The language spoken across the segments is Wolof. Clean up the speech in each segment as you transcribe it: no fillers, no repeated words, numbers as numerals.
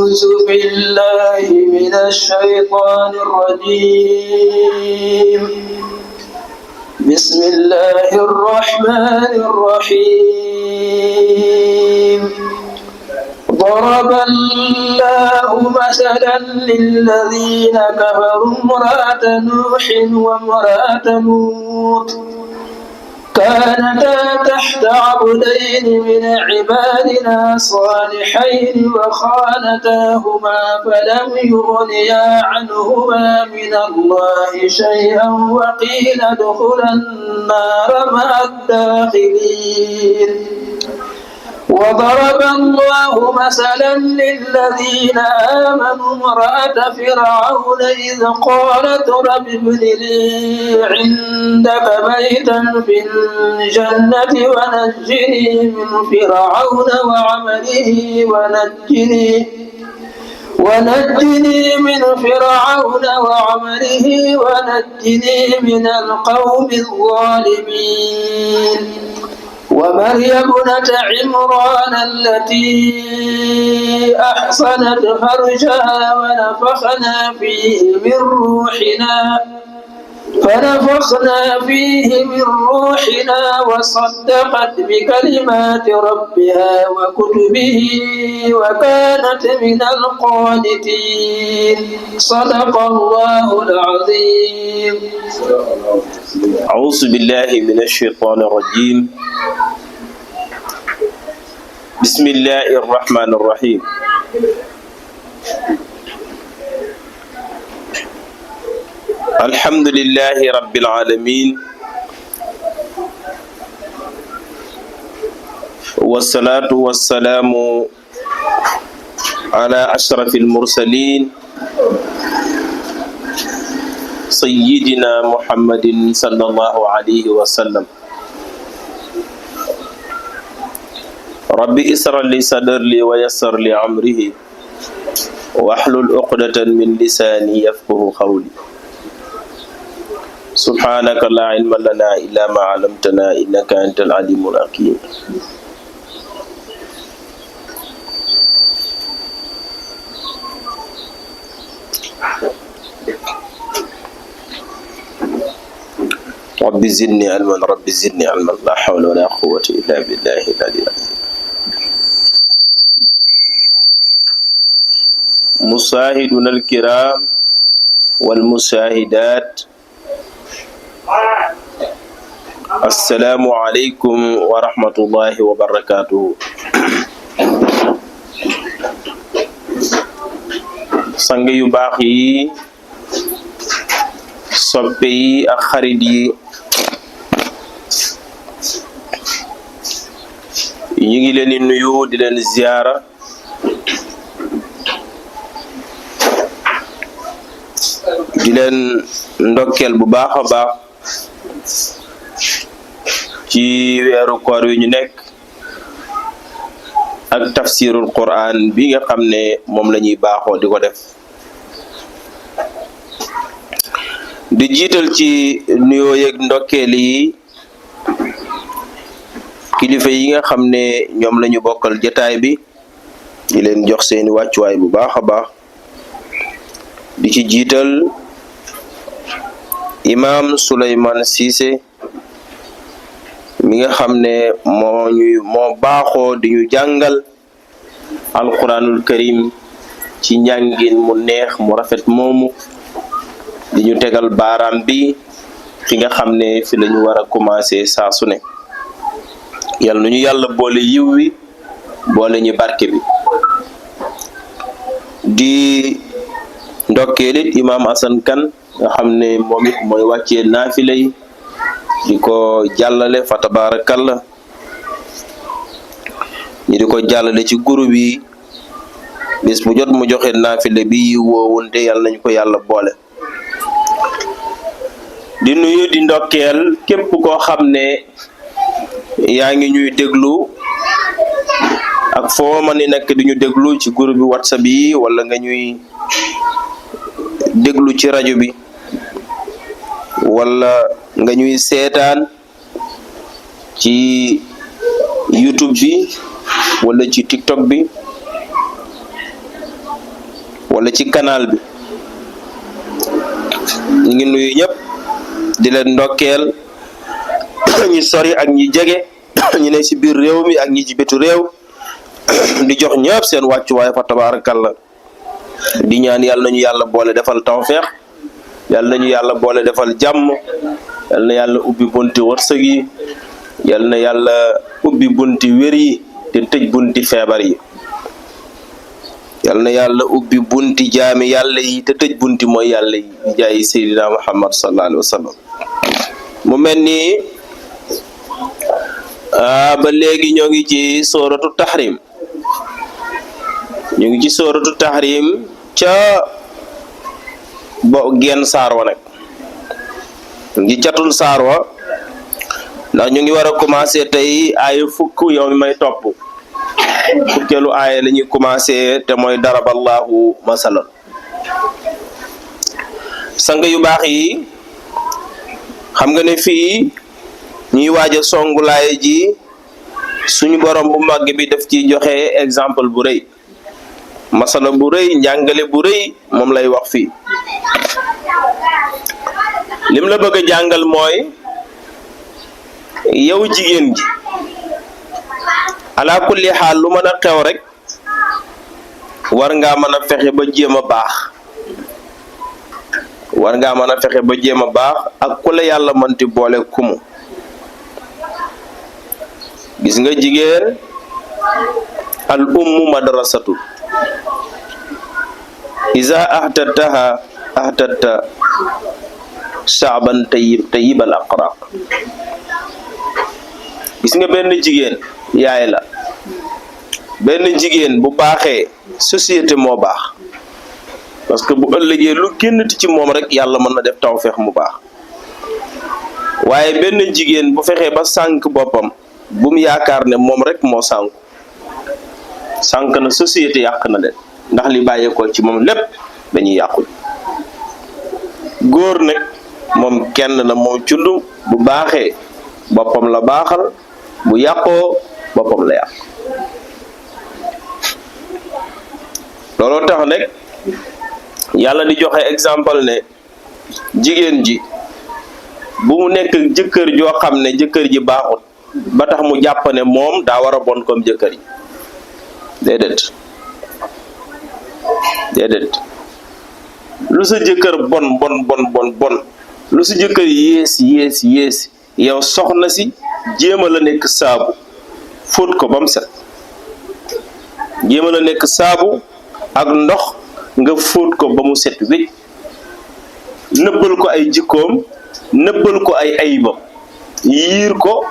أعوذ بالله من الشيطان الرجيم. بسم الله الرحمن الرحيم. ضرب الله مثلا للذين كفروا امرأة نوح وامرأة لوط كانتا تحت عبدين من عبادنا صالحين وخانتاهما فلم يغنيا عنهما من الله شيئا وقيل ادخلا النار مع الداخلين. وضرب الله مثلا للذين آمنوا امرأة فرعون إذ قالت رب ابن لي عندك بيتا في الجنة ونجني من فرعون وعمله ونجني من فرعون وعمله ونجني من القوم الظالمين. ومريم ابنة عمران التي أحصنت فرجها ونفخنا فيه من روحنا وصدقت بكلمات ربها وكتبه وكانت من القانتين. صدق الله العظيم. أعوذ بالله من الشيطان الرجيم. بسم الله الرحمن الرحيم. الحمد لله رب العالمين والصلاة والسلام على أشرف المرسلين سيدنا محمد صلى الله عليه وسلم. ربي اسر لي صدري ويسر لي أمره واحلل عقدة من لساني يفقهوا قولي. سبحانك لا علم لنا إلا ما علمتنا إنك أنت العليم الحكيم. رب زدني علما رب زدني علما لا حول ولا قوة إلا بالله العلي العظيم. مشاهدونا الكرام والمشاهدات، السلام عليكم ورحمة الله وبركاته. sang yu baax yi, soppe yi ak xarit yi, ñu ngi leen di nuyu di leen ziyaara di leen ndokkeel bu baax a baax ci weeru koor wi ñu nekk ak tafsirul Qur'an bi nga xam ne moom la ñuy baaxoo di ko def. di jiital ci nuyoo yeeg ndokkeel yi kilifa yi nga xam ne ñoom la ñu bokkal jotaay bi, di leen jox seeni wàccuwaay bu baax a baax. di ci jiital imam Souleymane Cissé mi nga xam ne moo baaxoo di ñu jàngal alquranul karim ci njàngin mu neex mu rafet moomu, di ñu tegal baaraam bi fi nga xam ne fi la ñu war a commencer saa su ne. yàlla nu ñu yàlla boole yiw wi, boole ñu barke bi. di ndokkeelit imam Assane Kane nga xam ne moom it mooy wàccee naafila yi di ko jàllale fa tabarakallah, ñu di ko jàllale ci groupe yi bis bu jot mu joxe naafila bi yi woowunte. yàlla nañu ko yàlla boole. di nuyu di ndokkeel képp koo xam ne yaa ngi ñuy déglu ak foo mën ni nekk di ñu déglu ci groupe bi WhatsApp yi, wala nga ñuy déglu ci rajo bi, wala nga ñuy seetaan ci YouTube bi wala ci TikTok bi. wala ci canal bi ñu ngi nuyu ñëpp di leen ndokkeel ñi sori ak ñi jege ñi ne ci biir réew mi ak ñi ci bitu réew di jox ñëpp seen wàccuwaay fa tabarakallah di ñaan yàlla nañu yàlla boole defal tawfeex yàlla nañu yàlla boole defal jàmm yàlla na yàlla ubbi bunti wërsëg yi yàlla na yàlla ubbi bunti wér yi te tëj bunti feebar yi yàlla na yàlla ubbi bunti jaami yàlla yi te tëj bunti mooy yàlla yi jaay Seydina Muhammad sallallahu alayhi wa sallam mu mel ni ba léegi ñoo ngi ci sooratu tahrim ñu ngi ci sooratu tahrim ca genn saar wa nag ngi catul saar wa ndax ñu ngi war a commencé tey aaya fukk yow mi may topp fukkeelu aaya la ñuy commencé te mooy daraballahu masalan sang yu baax yi xam nga ne fii ñuy waaj a songu laay ji suñu borom bu màgg bi daf ciy joxe exemple bu rëy masala bu rëy njàngale bu rëy moom lay wax fii lim la bëgg a jàngal mooy yow jigéen ji ala kulli xaal lu mën a xew rek war ngaa mën a fexe ba jéem a baax war ngaa mën a fexe ba jéem a baax ak ku la yàlla mënti boole kumu gis nga jigéen al ummu madrasatu iza ahtatta sha'ban tayyib al aqraq gis nga benn jigéen yaay la benn jigéen bu baaxee société moo baax parce que bu ëllëgee lu génnati ci moom rek yàlla mën na def tawfeex mu baax waaye benn jigéen bu fexee ba sànk boppam bu mu yaakaar ne moom rek moo sànk na société yàq na leen ndax li bàyyeekoo ci moom lépp dañuy yàqu góor nag moom kenn la moom cundu bu baaxee boppam la baaxal bu yàqoo boppam la yàq looloo tax nag yàlla di joxe exemple ne jigéen ji bu mu nekk jëkkër joo xam ne jëkkër ji baaxut ba tax mu jàpp ne moom daa war a bon comme jëkkër yi déedéet lu sa jëkkër bon lu sa jëkkër yées yow soxna si jéem a la nekk saabu fóot ko ba mu set jéem a la nekk saabu ak ndox nga fóot ko ba mu set wécc nëbbal ko ay jikkoom nëbbal ko ay ayibam yiir ko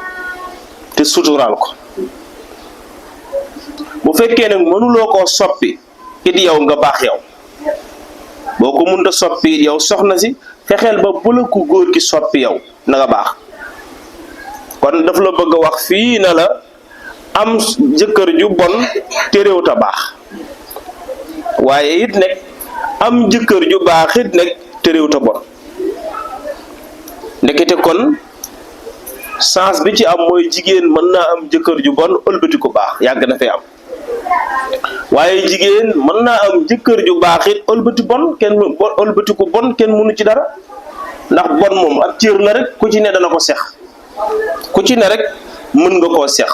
te suturaal ko bu fekkee nag mënuloo koo soppi it yow nga baax yow boo ko mënta soppi it yow soxna si fexeel ba bu la ko góor ki soppi yow na nga baax kon daf la bëgg a wax fii na la am jëkkër ju bon te réew ta baax waaye it nag am jëkkër ju baax it nag te réew ta bon ndekete kon chance bi ci am mooy jigéen mën naa am jëkkër ju bon ëlbati ko baax yàgg na fee am waaye jigéen mën naa am jëkkër ju baax it ëlbati ko bon kenn mënu ci dara ndax bon moom ab cër la rek ku ci ne dana ko sex ku ci ne rek mën nga koo sex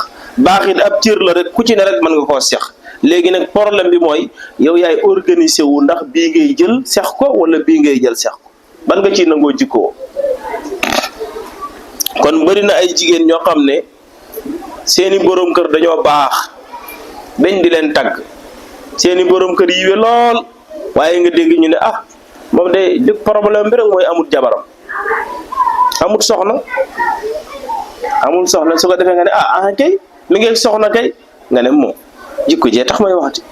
baax it ab cër la rek ku ci ne rek mën nga koo sex léegi nag problème bi mooy yow yaay organisé wu ndax bii ngay jël sex ko wala bii ngay jël sex ko ban nga ciy nangoo jikkoo kon bari na ay jigéen ñoo xam ne seeni borom kër dañoo baax dañ di leen tagg seeni borom kër yiwe lool waaye nga dégg ñu ne moom de li problème bi rek mooy amul jabaram amul soxna su ko defee nga ne kay mi ngi soxna kay nga ne moom jikko jee tax may waxati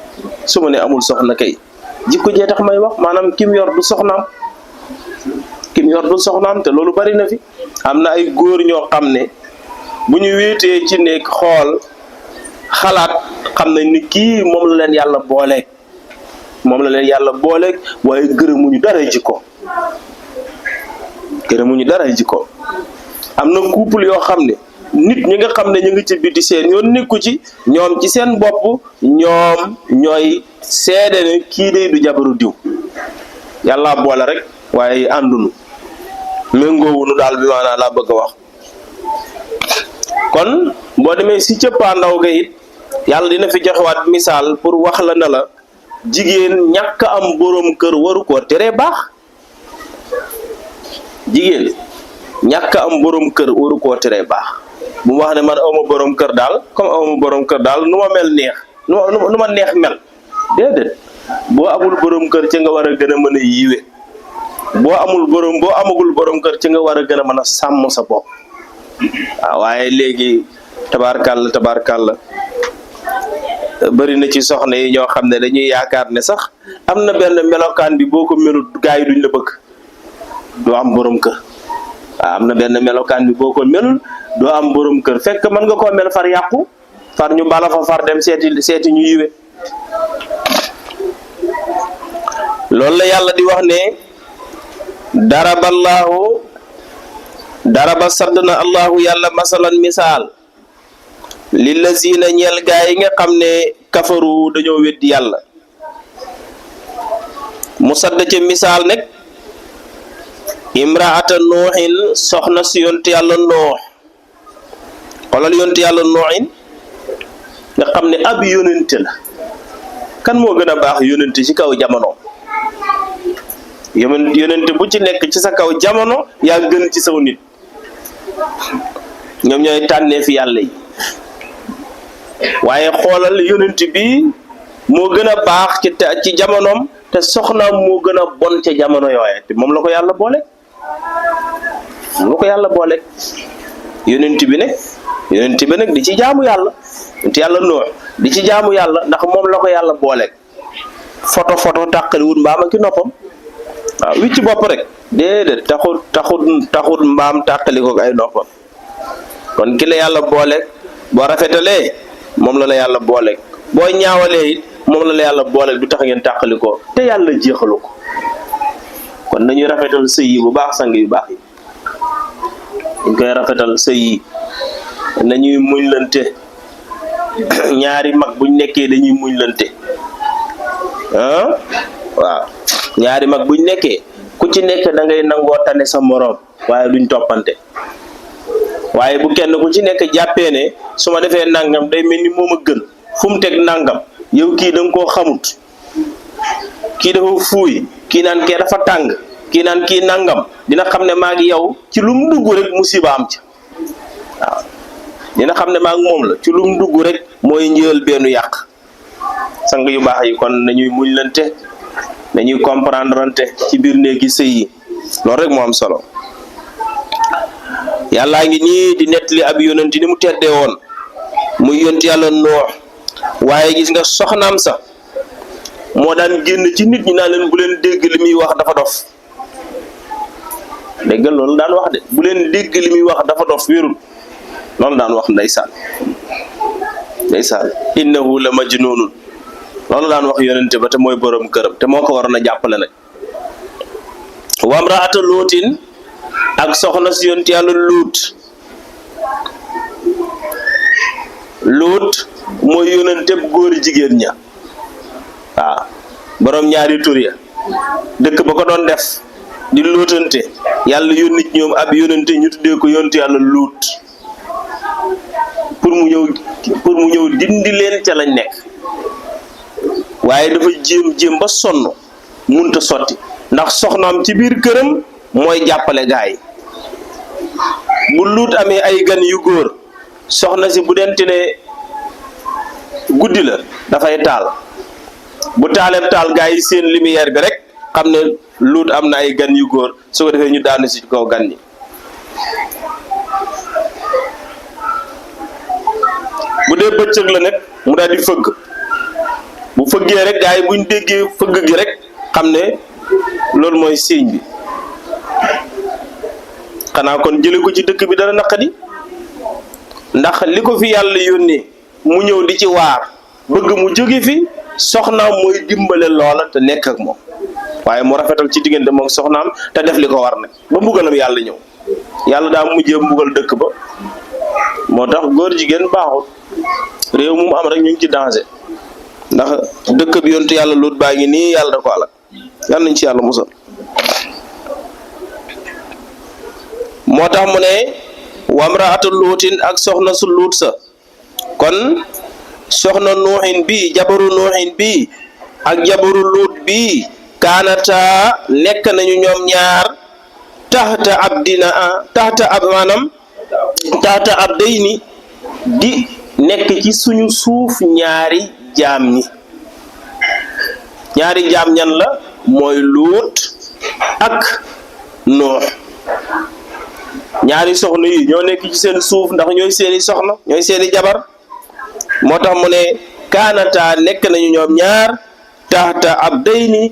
su ma ne amul soxna kay jikko jee tax may wax maanaam kim yor du soxnaam te loolu bari na fi am na ay góor ñoo xam ne bu ñu wéetee ci nekk xool xalaat xam nañ ni kii moom la leen yàlla booleeg waaye gërëmuñu dara jikko am na couple yoo xam ne nit ñi nga xam ne ñu ngi ci biti seen yoon nekku ci ñoom ci seen bopp ñoom ñooy seede ne kii de du jabaru diw yàlla boole rek waaye àndunu méngoowunu daal bi maanaam laa bëgg a wax kon boo demee si cëppaandaw ga it yàlla dina fi joxewaat misaal pour wax la ne la jigéen ñàkk am boroom kër waru koo teree baax jigéen ñàkk am boroom kër waru koo teree baax bu ma wax ne man awma boroom kër daal comme awma boroom kër daal nu ma mel neex nu ma neex mel déedéet boo amul boroom kër ci nga war a gën a mën a yiwe boo amagul boroom kër ci nga war a gën a mën a sàmm sa bopp waaw waaye léegi tabaarkàlla bëri na ci soxna yi ñoo xam ne dañuy yaakaar ne sax am na benn melokaan bi boo ko melut gaa yi duñ la bëgg doo am boroom kër waaw am na benn melokaan bi boo ko melul doo am boroom kër fekk mën nga koo mel far yàqu far ñu bala fa far dem seeti ñu yiwe loolu la yàlla di wax ne daraba sadd na allahu yàlla masalan misaal lillazina ñeel gaa yi nga xam ne kafaru dañoo weddi yàlla mu sadd ca misaal nekk imraata nuuxin soxna si yontu yàlla noox xoolal yontu yàlla nooxin nga xam ne ab yónente la kan moo gën a baax yónente ci kaw jamono yónente bu ci nekk ci sa kaw jamono yaa gën ci saw nit ñoom ñooy tànnee fi yàlla yi waaye xoolal yónente bi moo gën a baax ci jamonoom te soxnaam moo gën a bon ca jamono yooye te moom la ko yàlla boole yónente bi nag di ci jaamu yàlla yonent yàlla noox di ci jaamu yàlla ndax moom la ko yàlla boole foto tàqaliwut mbaam ak i noppam waaw wicc bopp rek déedéet taxut mbaam tàqali ko ay noppam kon ki la yàlla boole boo rafetalee moom la yàlla boole boo ñaawalee it moom la yàlla boole du tax ngeen tàqali ko te yàlla jeexalu ko kon nañuy rafetal sëy yi bu baax sang yu baax yi dañ koy rafetal sëy yi nañuy muñlante ñaari mag buñ nekkee dañuy muñlante waaw ñaari mag buñ nekkee ku ci nekk da ngay nangoo tane sa moroom waaye duñ toppante waaye bu kenn ku ci nekk jàppee ne su ma defee nangam day mel ni moom a gën fu mu teg nangam yow kii da nga koo xamut kii dafa fuuy kii naan kee dafa tàng kii naan kii nangam dina xam ne maa ngi yow ci lu mu dugg rek musiba am ca waaw dina xam ne maa ngi moom la ci lu mu dugg rek mooy njël benn yàq sang yu baax yi kon nañuy muñlante nañuy comprendre ci biir néegi sëy yi loolu rek moo am solo yàllaa ngi nii di nettali ab yonent ni mu teddee woon muy yonent yàlla noox waaye gis nga soxnaam sax moo daan génn ci nit ñi naa leen bu leen dégg li muy wax dafa dof dégg loolu daan wax de bu leen dégg li muy wax dafa dof wérul loolu daan wax ndeysaan innahu la majnunun loolu daan wax yonente ba te mooy borom këram te moo ko waroon a jàppale nag wamraata lootin ak soxna si yonent yàlla luut mooy yonente góori jigéen ña waaw borom ñaari tur ya dëkk ba ko doon def di luutante yàlla yónni ñoom ab yonente ñu tuddee ko yonent yàlla luut pour mu ñëw dindi leen ca lañ nekk waaye dafa jéem ba sonn munta sotti ndax soxnaam ci biir këram mooy jàppale gaay bu luut amee ay gan yu góor soxna si bu dente ne guddi la dafay taal bu taaleeb taal gaay yi seen lumière bi rek xam ne luut am na ay gan yu góor su ko defee ñu daanu si kaw gan ñi bu dee bëccëg la nag mu daal di fëgg bu fëggee rek gaay yi buñ déggee fëgg gi rek xam ne loolu mooy signe bi xanaa kon jële ko ci dëkk bi dana naqadi ndax li ko fi yàlla yónnee mu ñëw di ci waar bëgg mu jóge fi soxnaam mooy dimbale loola te nekk ak moom waaye mu rafetal ci diggante moom soxnaam te def li ko war nag ba mbugalam yàlla ñëw yàlla daa mujjee mbugal dëkk ba moo tax góor jigéen baaxul réew mu am rek ñu ngi ci danger ndax dëkk bi yontu yàlla Luut baa ngi nii yàlla da ko alak yàlla nañ ci yàlla musal moo tax mu ne wamraatu luutin ak soxna su luut sa kon soxna nuuxin bi jabaru nuuxin bi ak jabaru luut bi kaanata nekk nañu ñoom ñaar taxta abdayni di nekk ci suñu suuf ñaari jaam ñan la mooy luut ak nuux ñaari soxna yi ñoo nekk ci seen suuf ndax ñooy seeni soxna ñooy seeni jabar moo tax mu ne kaanata nekk nañu ñoom ñaar taxta abdayni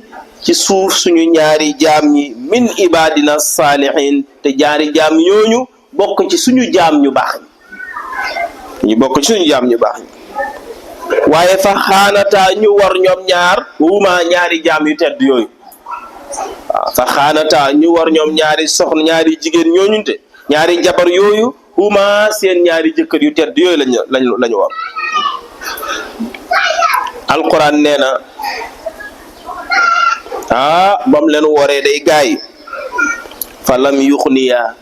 ci suuf suñu ñaari jaam ñi min ibadina saalihin te ñaari jaam ñooñu bokk ci suñu jaam ñu baax ñi bokk ci suñu jaam ñu baax ñi waaye fa xaanata ñu war ñoom ñaar huma ñaari jaam yu tedd yooyu waaw fa xaanata ñu war ñoom ñaari soxna ñaari jigéen ñooñu te ñaari jabar yooyu huma seen ñaari jëkkër yu tedd yooyu lañu war alquran nee na bam leen woree day gaay fa lam yuxniya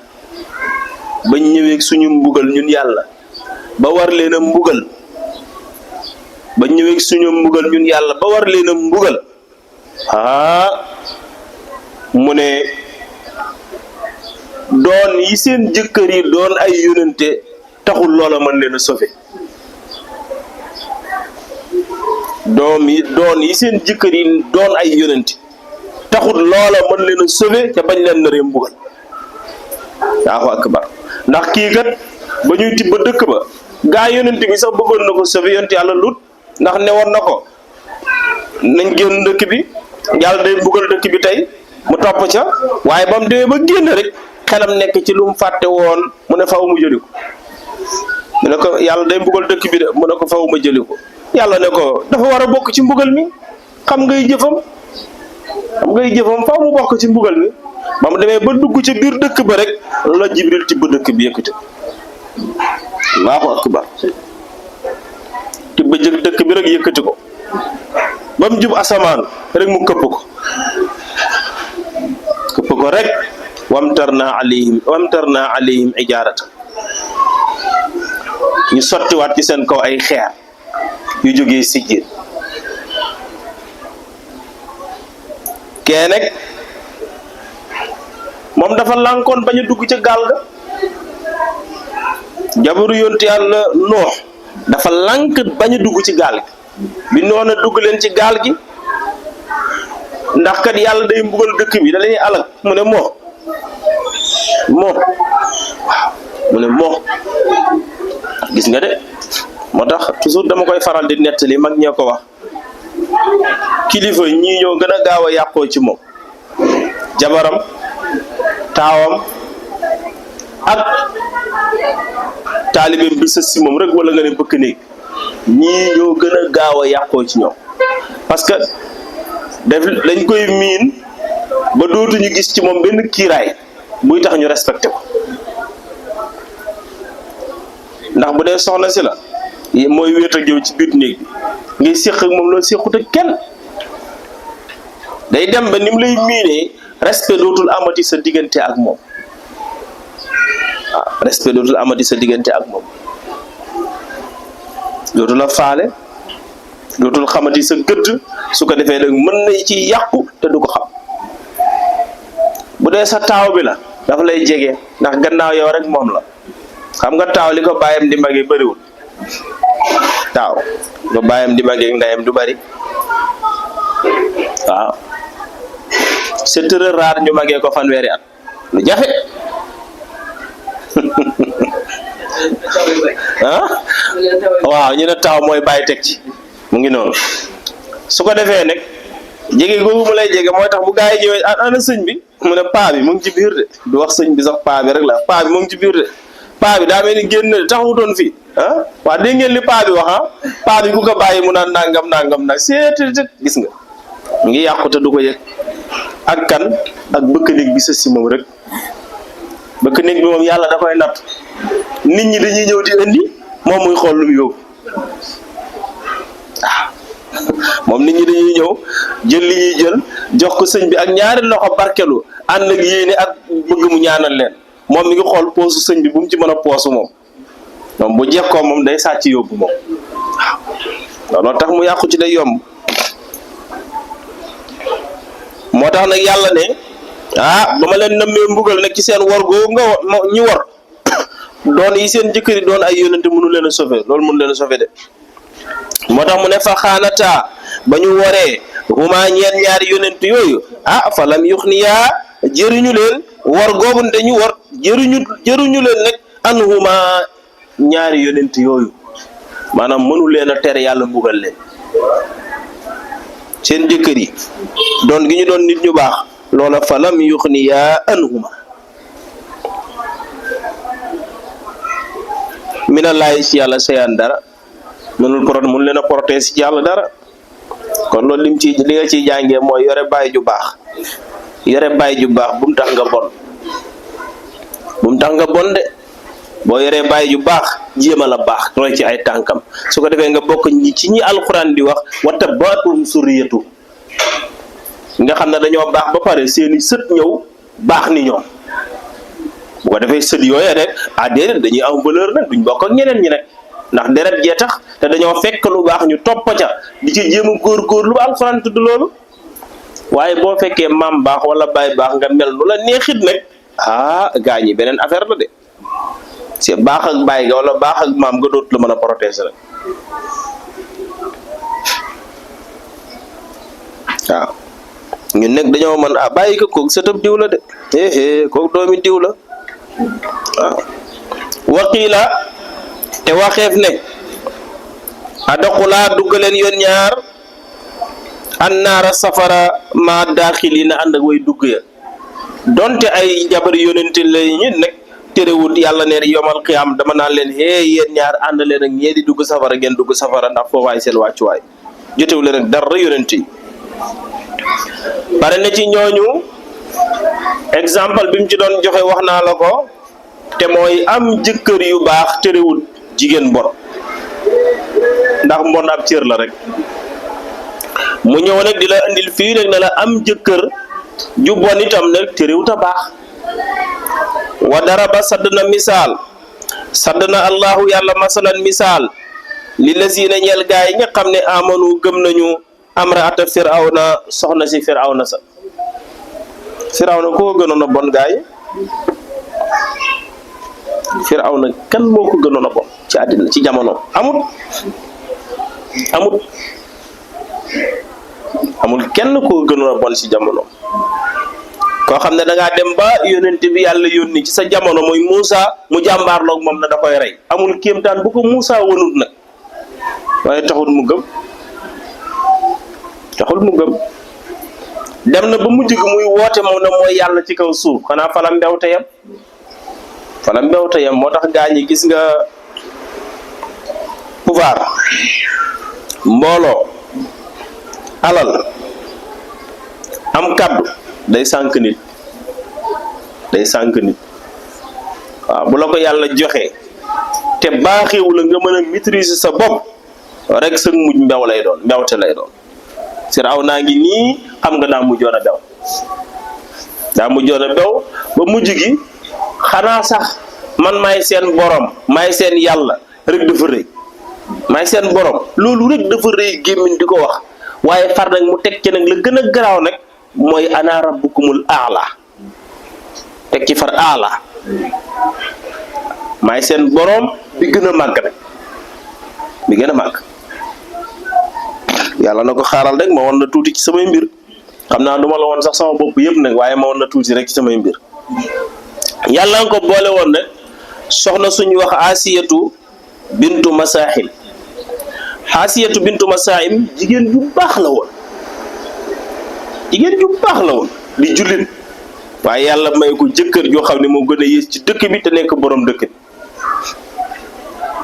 bañ ñëwee suñu mbugal ñun yàlla ba war leen a mbugal bañ ñëwee suñu mbugal ñun yàlla ba war leen a mbugal mu ne doon yi seen jëkkër yi doon ay yonente taxul loola mën leen a sauver doon yi seen jëkkër yi doon ay yonente taxul loola mën leen a sauver ca bañ leen naree mbugal Allahu akbar ndax kii kat ba ñuy tibb dëkk ba gaa yonente bi sax bëggoon na ko sauver yonent yàlla Lut ndax newoon na ko nañ génn dëkk bi yàlla day mbugal dëkk bi tey mu topp ca waaye ba mu demee ba génn rek xelam nekk ci lu mu fàtte woon mu ne faw mu jëli ko mu ne ko yàlla day mbugal dëkk bi de mu ne ko faw ma jëli ko yàlla ne ko dafa war a bokk ci mbugal mi xam ngay jëfam faw mu bokk ci mbugal mi ba mu demee ba dugg ci biir dëkk ba rek la Jibril tibb dëkk bi yëkkati Allahu akbar tibb dëkk bi rek yëkkati ko ba mu jub asamaan rek mu këpp ko rek wamtarna alayhim ijaarata ñu sottiwaat ci seen kaw ay xeer yu jógee sijjin kee nag moom dafa lànkoon bañ a dugg ca gaal ga jabaru yonent yàlla Nuux dafa lànk bañ a dugg ci gaal gi bi noona dugg leen ci gaal gi ndax kat yàlla day mbugal dëkk bi da lañuy alak mu ne moo gis nga de moo tax toujours dama koy faral di nettali mag ñoo ko wax kilifa ñii ñoo gën a gaaw a yàqoo ci moom jabaram taawam ak taalibeem bi sa si moom rek wala nga ne bëkk néeg ñii ñoo gën a gaaw a yàqoo ci ñoom parce que dañ koy miin ba dootuñu gis ci moom benn kiiraay buy tax ñu respecté ko ndax bu dee soxna si la mooy wéet ak yow ci biir néeg bi ngay séq ak moom loolu séqut ak kenn day dem ba ni mu lay miinee respect dootul amati sa diggante ak moom respect dootul amati sa diggante ak moom dootul la faale dootul xamati sa gëdd su ko defee nag mën na ci yàqu te du ko xam bu dee sa taaw bi la dafa lay jege ndax gannaaw yow rek moom la xam nga taaw li ko bàyyam di magee bëriwul taaw ba bàyyam di magee ndeyam du bari waaw c'est très rare ñu magee ko fanweeri at lu jafe waaw ñu ne taaw mooy bàyyi teg ci mu ngi noonu su ko defee nag jege googu mu lay jege mooy tax bu gaa yi ñëwee ana sëñ bi mu ne paa bi mu ngi ci biir de du wax sëñ bi sax paa bi rek la paa bi mu ngi ci biir de paa bi daa mel ni génn taxutoon fii waa dégg ngeen li paa bi wax paa bi ku ko bàyyi mu naan nangam nag seet gis nga mu ngi yàqu te du ko yëg ak kan ak bëkk néeg bi sa si moom rek bëkk néeg bi moom yàlla da koy natt nit ñi dañuy ñëw di indi moom muy xool lu mu yóbbu moom nit ñi dañuy ñëw jël li ñuy jël jox ko sëñ bi ak ñaari loxo barkelu ànd ak yéene ak bëgg mu ñaanal leen moom mi ngi xool poosu sëñ bi bu mu ci mën a poosu moom bu jekkoo moom day sàcc yóbbu moom waaw loolu tax mu yàqu ci day yomb moo tax nag yàlla ne ba ma leen nammee mbugal nag ci seen war googu nga ñu war doon yi seen jëkkëri doon ay yónente mënu leen a sauver loolu mënu leen a sauver de moo tax mu ne fa xaanata ba ñu waree huma ñeen ñaari yónent yooyu fa lam yuxniyaa jëriñu leen war googu nte ñu war jëriñu leen nag an huma ñaari yónent yooyu maanaam mënu leen a tere yàlla mbugal leen seen jëkkër yi doon gi ñu doon nit ñu baax loola fa lam yuxniyaa an huma minallaahi si yàlla sayaan dara mënul leen a protéger ci yàlla dara kon loolu li nga ciy jàngee mooy yore baay ju baax bu mu tax nga bon de boo yoree baay ju baax jéem a la baax roy ci ay tànkam su ko defee nga bokk ci ñi alxuraan di wax wata baatum suriyatu nga xam ne dañoo baax ba pare seeni sët ñëw baax ni ñoom bu ko defee sët yooya rek déedéet dañuy am valeur nag duñ bokk ak ñeneen ñi nag ndax deret jee tax te dañoo fekk lu baax ñu topp ca di ci jéem a góorgóorlu ba alxuraan tudd loolu waaye boo fekkee maam baax wala baay baax nga mel nu la neexit nag gaa ñi beneen affaire la de c'est baax ak baay ga wala baax ak maam nga dootu la mën a protéger rek waaw ñun nag dañoo mën bàyyi ko kooku sëtëb diw la de kooku doomi diw la waaw waqiila te waxeef ne adxulaa duggaleen yoon ñaar annaara safara ma daaxiliina ànd ak way dugg ya donte ay jabari yonente lay ñun nag terewut yàlla ne yomal qiyaam dama naan leen yéen ñaar ànd leen ak ñee di dugg safara ngeen dugg safara ndax foofaay seen wàccuwaay jotewu leen ak dara yonente yi bare na ci ñooñu exemple bi mu ci doon joxe wax naa la ko te mooy am jëkkër yu baax terewut jigéen bon ndax mbon ab cër la rek mu ñëw nag di la indil fii nag ne la am jëkkër ju bon itam nag terewut a baax wa daraba sadd na allahu yàlla masalan misaal li lazina ñeel gaay yi nga xam ne amanu gëm nañu amraata firawna soxna si firawna sa firawna koo gënoon a bon gaay firawna kan moo ko gënoon a bon ci àddina ci jamono amul kenn koo gënoon a bon ci jamono koo xam ne da ngaa dem ba yónent bi yàlla yónni ci sa jamono mooy Muusa mu jàmbaarloog moom na da koy rey amul kéemtaan bu ko Muusa wanut nag waaye taxul mu gëm dem na ba mujj gi muy woote moom na mooy yàlla ci kaw suuf xanaa fala mbewte yam moo tax gaa ñi gis nga pouvoir mbooloo alal am kaddu day sànk nit waaw bu la ko yàlla joxe te baaxewu la nga mën a maîtriser sa bopp rek sa mujj mbewte lay doon Firawna ngi nii xam nga daa mujjoon a bew ba mujj gi xanaa sax man maay seen borom maay seen yàlla rek dafa rëy maay seen borom loolu rek dafa rëy gémmiñ di ko wax waaye far nag mu teg ci nag la gën a garaaw nag mooy ana rabbukumul aala teg ci far aala maay seen borom bi gën a màgg nag bi gën a màgg yàlla na ko xaaral rek ma woon na tuuti ci samay mbir xam naa duma la woon sax sama bopp yëpp nag waaye ma woon na tuuti rek ci samay mbir yàlla nga ko boole woon nag soxna suñu wax asiyatu bintu masahim jigéen ju baax la woon di jullit waaye yàlla may ko jëkkër joo xam ne moo gën a yées ci dëkk bi te nekk borom dëkk bi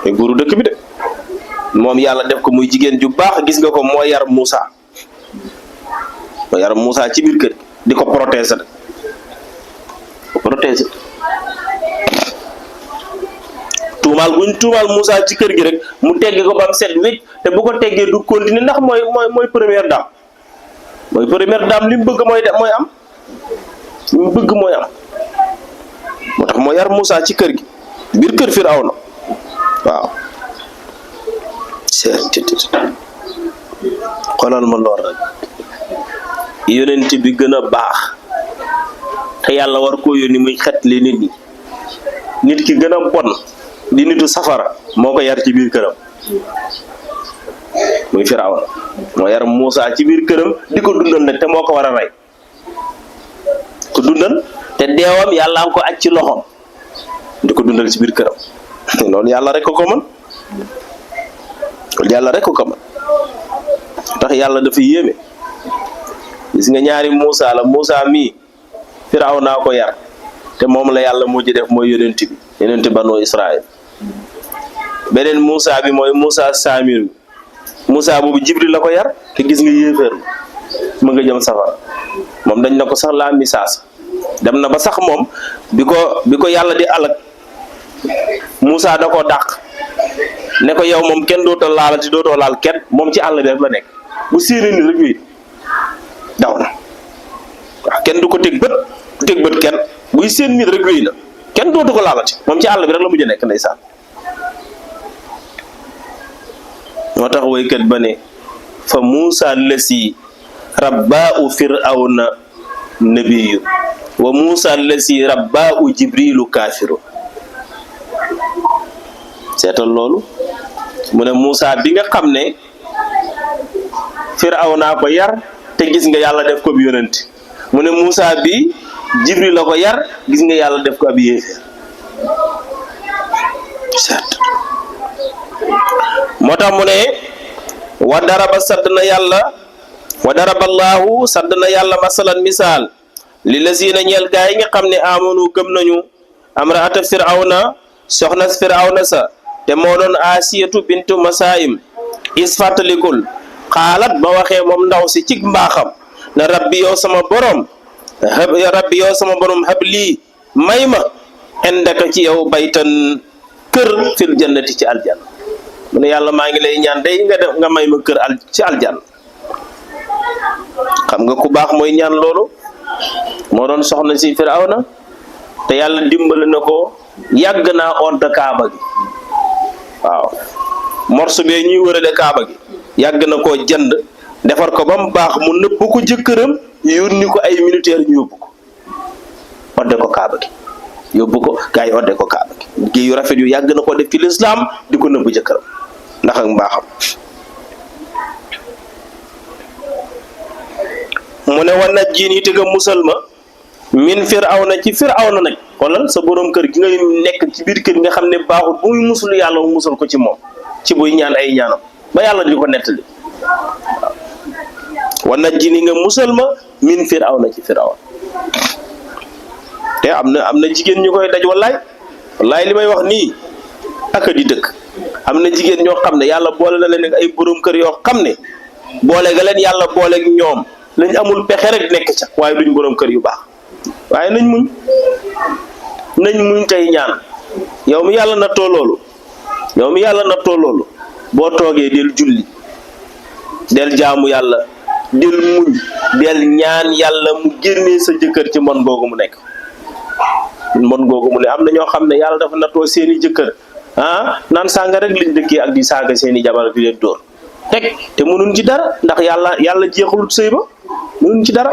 te buuru dëkk bi de moom yàlla def ko muy jigéen ju baax gis nga ko moo yar Muusa ci biir kër di ko protéger tuumaal Moussa ci kër gi rek mu teggi ko ba mu set wécc te bu ko teggee du continuer ndax mooy première dame mooy première dame li mu bëgg mooy am li mu bëgg mooy am moo tax moo yar Moussa ci kër gi biir kër Firawna waaw xoolal ma lool rek yonent bi gën a baax te yàlla war koo yónni muy xet li nit ñi nit ki gën a bon di nitu safara moo ko yar ci biir këram muy Firawna moo yar Moussa ci biir këram di ko dundal nag te moo ko war a rey ko dundal te deewam yàlla am ko aj ci loxoom di ko dundal ci biir këram loolu yàlla rek ko mën yàlla rek ko mën tax yàlla dafa yéeme gis nga ñaari Moussa la Moussa mii Firawna ko yar te moom la yàlla mujj def mooy yonent banu Israël beneen Moussa bi mooy Moussa Samir Moussa boobu Jibril la ko yar te gis nga yéeféer ma nga jëm safara moom dañ na ko sax laa misaas dem na ba sax moom bi ko yàlla di alak Moussa da koo dàq ne ko yow moom kenn dootoo laalati dootoo laal kenn moom ci àll bi rek la nekk bu séenée ni rek wéy daw na waaw kenn du ko teg bët kenn buy séen nit rek wéy na kenn dootu ko laalati moom ci àll bi rek la mujj nekk ndeysaan moo tax woykat ba ne fa Moussa lasi rabba'u Firawna nabiyyu wa Moussa lasi rabba'u Jibrilu kaafiru seetal loolu mu ne Moussa bi nga xam ne Firawna ko yar te gis nga yàlla def ko bi yonent mu ne Moussa bi Jibril la ko yar gis nga yàlla def ko ab yéeféer seet moo tax mu ne wa daraba Allahu sadd na yàlla masalan misaal li lazina ñeel gaa yi nga xam ne amanu gëm nañu amraata Firawna soxna Firawna sa te moo doon Asiyatu bintu Masaim is fàttalikul xaalat ba waxee moom ndaw si cig mbaaxam na rabbi yow sama borom hab lii may ma indaka ci yow baytan kër fil jannati ci aljanna mu ne yàlla maa ngi lay ñaan day nga may ma kër ci aljanna xam nga ku baax mooy ñaan loolu moo doon soxna si Firawna te yàlla dimbali na ko yàgg naa odda kaaba gi waaw morso bee ñuy wërale kaaba gi yàgg na koo jënd defar ko ba mu baax mu nëbb ko jëkkëram yónni ko ay militaire ñu yóbbu ko odde ko kaaba gi yóbbu ko gars yi odde ko kaaba gi liggéey yu rafet yu yàgg na koo def ci lislaam di ko nëbb jëkkëram ndax ak mbaaxam mu ne wa najjini te nga musal ma min Firawna ci Firawna nag xoolal sa borom kër gi nga nekk ci biir kër nga xam ne baaxul bu muy musul yàlla mu musal ko ci moom ci buy ñaan ay ñaanam ba yàlla di ko nettali wa najjini nga musal ma min Firawna ci Firawna te am na jigéen ñu koy daj wallaay li may wax nii ak di dëkk am na jigéen ñoo xam ne yàlla boole na leen ay borom kër yoo xam ne boole ga leen yàlla boole ak ñoom lañ amul pexe rek nekk ca waaye duñ borom kër yu baax waaye nañ muñ tey ñaan yow mi yàlla nattoo loolu boo toogee del julli del jaamu yàlla del muñ del ñaan yàlla mu génnee sa jëkkër ci mbon googu mu nekk mbon googu mu ne am na ñoo xam ne yàlla dafa nattoo seeni jëkkër naan saaga rek liñ dëkkee ak di saaga seeni jabar di leen dóor teg te mënuñ ci dara ndax yàlla jeexalut sëy ba mënuñ ci dara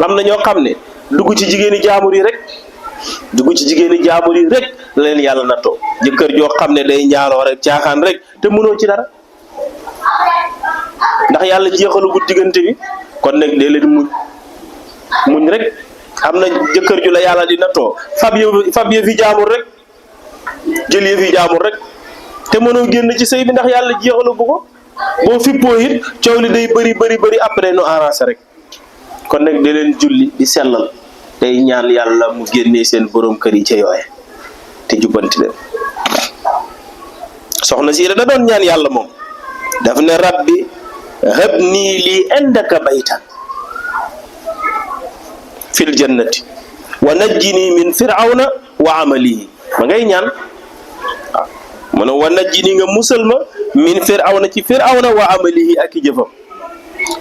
am na ñoo xam ne dugg ci jigéeni jaamur yi rek la leen yàlla nattoo jëkkër joo xam ne day ñaaloo rek caaxaan rek te mënoo ci dara ndax yàlla jeexalugut diggante bi kon nag dee leen muñ rek am na jëkkër ju la yàlla di nattoo fab yëfi jaamur rek jël yëfi jaamur rek te mënoo génn ci sëy bi ndax yàlla jeexalu bu ko boo fippoo it coow li day bëri après nu arrangé rek kon nag da leen julli di sellal tey ñaan yàlla mu génnee seen borom kër yi ca yooye te jubbanti leen soxna si da doon ñaan yàlla moom daf ne rabbi hab nii lii indaka baytan fil jannati wa najjini min Firawna wa amalihi ma ngay ñaan mu ne wa najjini nga musal ma min Firawna ci Firawna wa amalihi ak i jëfam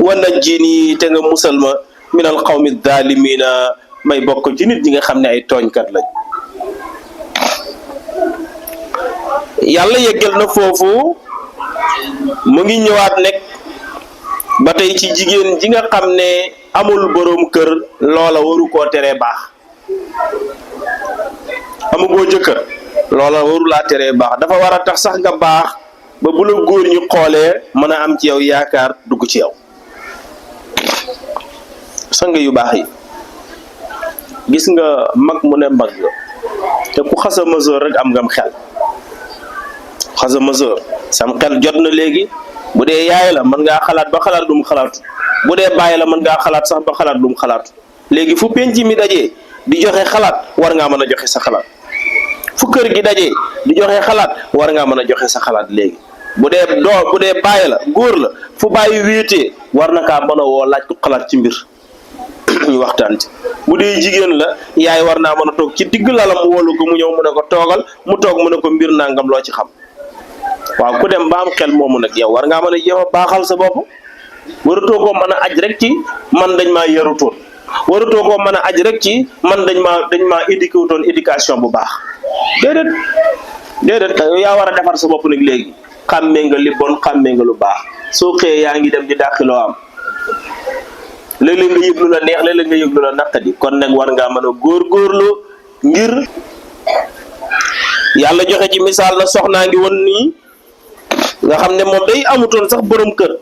wa najjini te nga musal ma min al qawmi zalimina may bokk ci nit ñi nga xam ne ay tooñkat lañ. yàlla yeggal na foofu mu ngi ñëwaat nekk ba tey ci jigéen ji nga xam ne amul boroom kër loola waru koo teree baax. amugoo jëkkër loola waru laa teree baax dafa war a tax sax nga baax ba bu la góor ñi xoolee mën a am ci yow yaakaar dugg ci yow. sang yu baax yi gis nga mag mu ne mag nga te ku xasa mesure rek am ngam xel xasa mesure sam xel jot na léegi bu dee yaay la mën ngaa xalaat ba xalaat dum xalaatu bu dee bàyyi la mën ngaa xalaat sax ba xalaat dum xalaatu léegi fu penc mi dajee di joxe xalaat war ngaa mën a joxe sa xalaat fu kër gi dajee di joxe xalaat war ngaa mën a joxe sa xalaat léegi bu dee bàyyi la góor la fu bàyyi wéetee war na kaa mën a woo laaj ko xalaat ci mbir ñu waxtaan ci bu dee jigéen la yaay war naa mën a toog ci digg lalam wóolu ko mu ñëw mu ne ko toogal mu toog mu ne ko mbir nangam loo ci xam. waaw ku dem ba am xel moomu nag yow war ngaa mën a jéem a baaxal sa bopp waratoo koo mën a aj rek ci man dañ maa yarutoon waratoo koo mën a aj rek ci man dañ maa éduqué wutoon éducation bu baax déedéet yaa war a defar sa bopp nag léegi xàmmee nga li bon xàmmee nga lu baax soo xëyee yaa ngi dem di dàqi loo am léeg-léeg nga yëg lu la neex léeg-léeg nga yëg lu la naqadi kon nag war ngaa mën a góorgóorlu ngir yàlla joxe ci misaal na soxnaa ngi woon nii nga xam ne moom day amutoon sax borom kër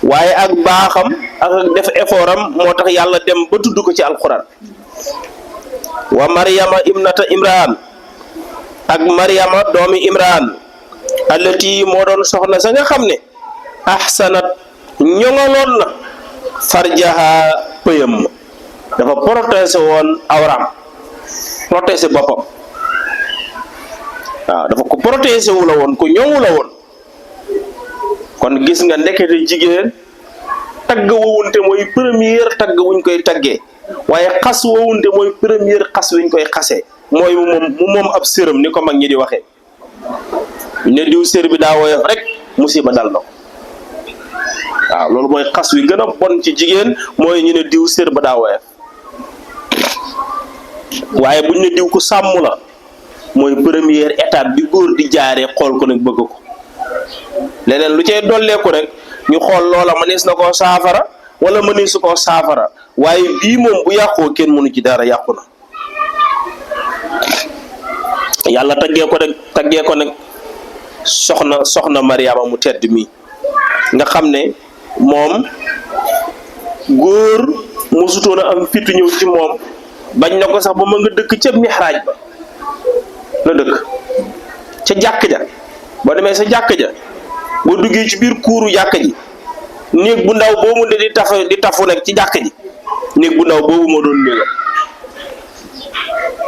waaye ak baaxam ak def effort am moo tax yàlla dem ba tudd ko ci alquran wa maryama ibnata imran ak maryama doomi imran allati moo doon soxna sa nga xam ne ahsanat ñoŋaloon na farjaha pëyam dafa protéger woon awram protéger boppam waaw dafa ko protéger wu la woon ku ñoŋu la woon kon gis nga ndekete jigéen tagg wowunte mooy première tagg wuñ koy taggee waaye xas wowunte mooy première xas wuñ koy xasee mooy mu moom ab séram ni ko mag ñi di waxee ne diw sér bi daa woyof rek musiba dal na ko waaw loolu mooy xas wi gën a bon ci jigéen mooy ñu ne diw sér ba daa woyof waaye buñ ne diw ku sàmm la mooy première étape bi góor di jaaree xool ko nag bëgg ko leneen lu cay dolleeku rek ñu xool loola mënees na koo saafara wala mëneesu koo saafara waaye bii moom bu yàqoo kenn mënu ci dara yàqu na yàlla taggee ko nag soxna Mariama mu tedd mi nga xam ne moom góor musutoon a am fitu ñëw ci moom bañ na ko sax ba ma nga dëkk ca mihraaj ba la dëkk ca jàkk ja boo demee sa jàkk ja boo duggee ci biir kuuru jàkk ji néeg bu ndaw boobu ne di tafu nekk ci jàkk ji néeg bu ndaw boobu moo doon néegam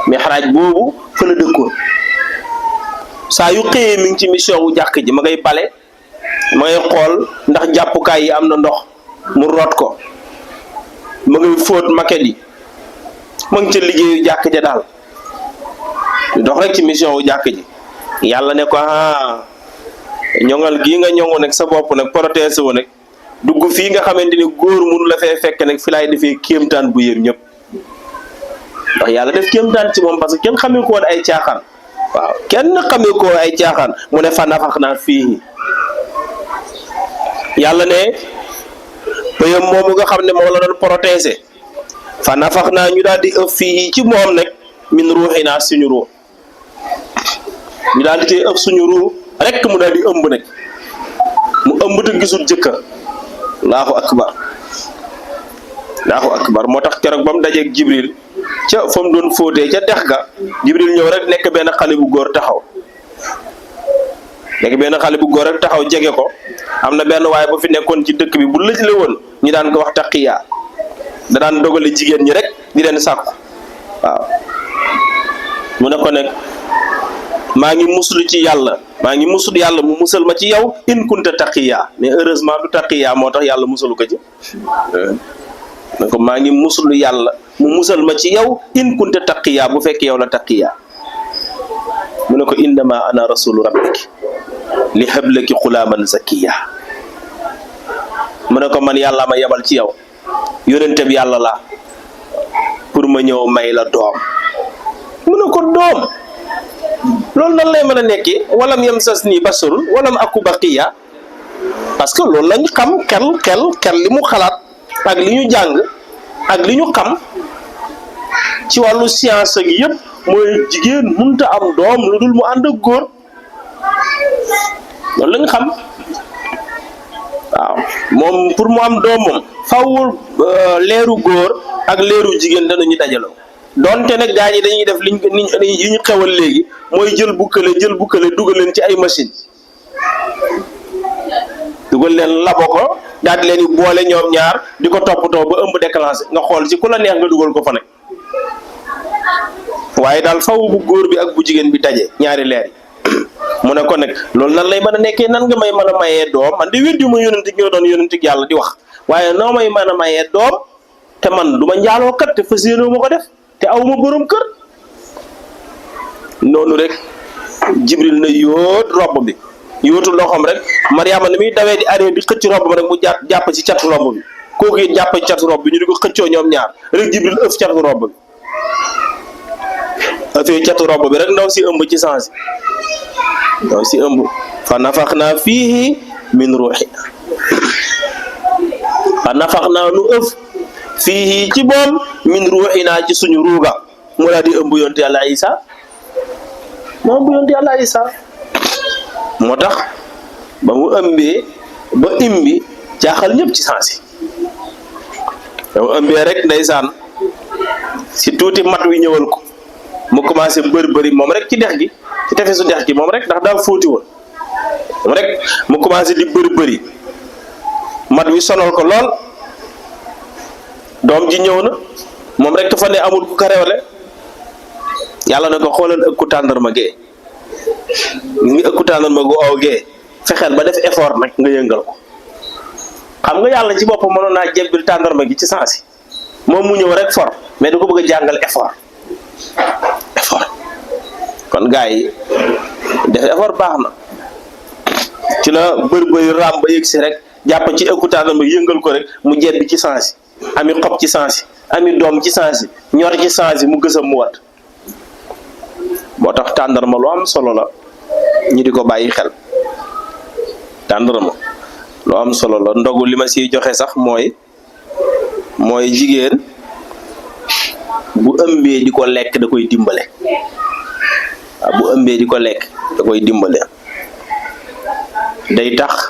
mihraaj boobu fa la dëkkoon saa yu xëyee mi ngi ci mission wu jàkk ji ma ngay bale ma ngay xool ndax jàppukaay yi am na ndox mu root ko ma ngay fóot maquette yi ma ngi ca liggéeyu jàkk ja daal dox rek ci mission wu jàkk ji yàlla ne ko ñoŋal gii nga ñoŋu nag sa bopp nag protéger wu nag dugg fii nga xamante ni góor mënu la fee fekk nag fi laay defee kéemtaan bu yéem ñëpp ndax yàlla def kéemtaan ci moom parce que kenn xamee ko woon ay caaxaan waaw kenn xamee ko ay caaxaan mu ne fa nafaxnaa fii yàlla ne pëyam moomu nga xam ne moom la doon protéger fa nafaxnaa ñu daal di ëpp fii ci moom nag min ruuxinaa suñu ruux ñu daal di tey ëpp suñu ruux rek mu daal di ëmb nag mu ëmb te gisul jëkkër allahu akbar moo tax keroog ba mu dajeeg jibril ca fa mu doon fóotee ca dex ga jibril ñëw rek nekk benn xale bu góor taxaw jege ko am na benn waaye bu fi nekkoon ci dëkk bi bu lëj la woon ñi daan ko wax taqiya da daan dogale jigéen ñi rek di leen sàkku waaw mu ne ko nag maa ngi muslu ci yàlla mu musal ma ci yow in kunta taqiya mais heureusement du taqiya moo tax yàlla musalu ko ci ne ko maa ngi muslu yàlla mu musal ma ci yow in kunta taqiya bu fekkee yow la taqiya mu ne ko innama ana rasulu rabbiki li hablaki xulaaman zakiya mu ne ko man yàlla ma yebal ci yow yonente bi yàlla la pour ma ñëw may la doom mu ne ko doom loolu nan lay mën a nekkee walam yam sas nii basarun walam aku baqiya parce que loolu lañ xam xel li mu xalaat ak li ñu jàng ak li ñu xam ci wàllu science ak yëpp mooy jigéen mënta am doom lu dul mu ànd ak góor loolu lañ xam waaw moom pour mu am doom moom fawul leeru góor ak leeru jigéen danañu dajaloo donte nag gaa ñi dañuy def yi ñu xewal léegi mooy jël bukkale dugal leen ci ay machine dugal leen labo ko daal di leen di boole ñoom ñaar di ko toppatoo ba ëmb déclenché nga xool ci ku la neex nga dugal ko fa nag waaye daal faw bu góor bi ak bu jigéen bi daje ñaari leer yi mu ne ko nag loolu nan lay mën a nekkee nan nga may mën a mayee doom man di weddi ma yonent ñoo doon yonent yàlla di wax waaye noo may mën a mayee doom te man du ma njaaloo kat te fas yéenoo ma ko def te aw ma borom kër noonu rek Jibril na yóot robb bi yóotu loxoom rek Mariama ni muy dawee di aree di xëcc robb bi rek mu jàpp ci catu robb bi kooku it jàpp ci catu robb bi ñu di ko xëccoo ñoom ñaar rek Jibril ëf catu robb bi ëffee catu robb bi rek ndaw si ëmb ci sens ndaw si ëmb fa nafaxnaa fiihi min ruuxina fa nafaxnaa nu ëf fiihi ci boom min ruuxina ci suñu ruuga mu laa di ëmb yonte yàlla Isa moo ëmb yonte yàlla Isa moo tax ba mu ëmbee ba imbi jaaxal ñëpp ci sens yi ba mu ëmbee rek ndeysaan si tuuti mat wi ñëwal ko mu commencé bëri moom rek ci dex gi ci tefesu dex gi moom rek ndax daa fóoti woon moom rek mu commencé di bëri mat wi sonal ko lool doom ji ñëw na moom rek dafa ne amul ku ko rewle yàlla na ko xoolal ëkku tàndarma gee ngi ëkku tàndarma gu aw gee fexeel ba def effort nag nga yëngal ko xam nga yàlla ci boppam mënoon naa jebbil tàndarma gi ci sansi moom mu ñëw rek for mais du ko bëgg a jàngal effort kon gars yi def effort baax na ci la bëri raam ba yëg si rek jàpp ci ëkku tàndarma yëngal ko rek mu jebbi ci sansi ami xob ci sansi ami doom ci sansi ñor ci sansi mu gësam mu wat moo tax tàndarma lu am solo la ñu di ko bàyyi xel tàndarma lu am solo la ndogu li ma siy joxe sax mooy jigéen bu ëmbee di ko lekk da koy dimbale waaw bu ëmbee di ko lekk da koy dimbale day tax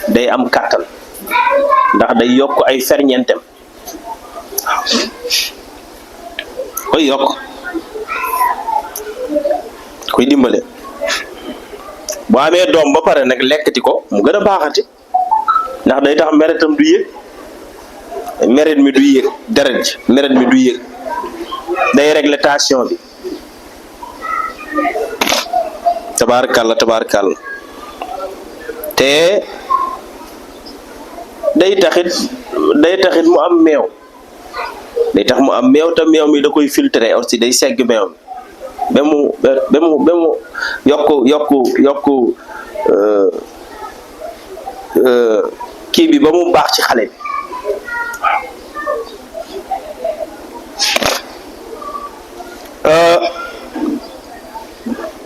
day am kàttan ndax day yokk ay ferñeentem koy yokk koy dimbale boo amee doom ba pare nag lekkati ko mu gën a baaxati ndax day tax meretam du yëg meret mi du yëg deret ji meret mi du yëg day régler tension bi tabaarkalla te day taxit mu am meew day tax mu am meew te meew mi da koy filtrer aussi day segg meew mi ba mu yokku kii bi ba mu baax ci xale bi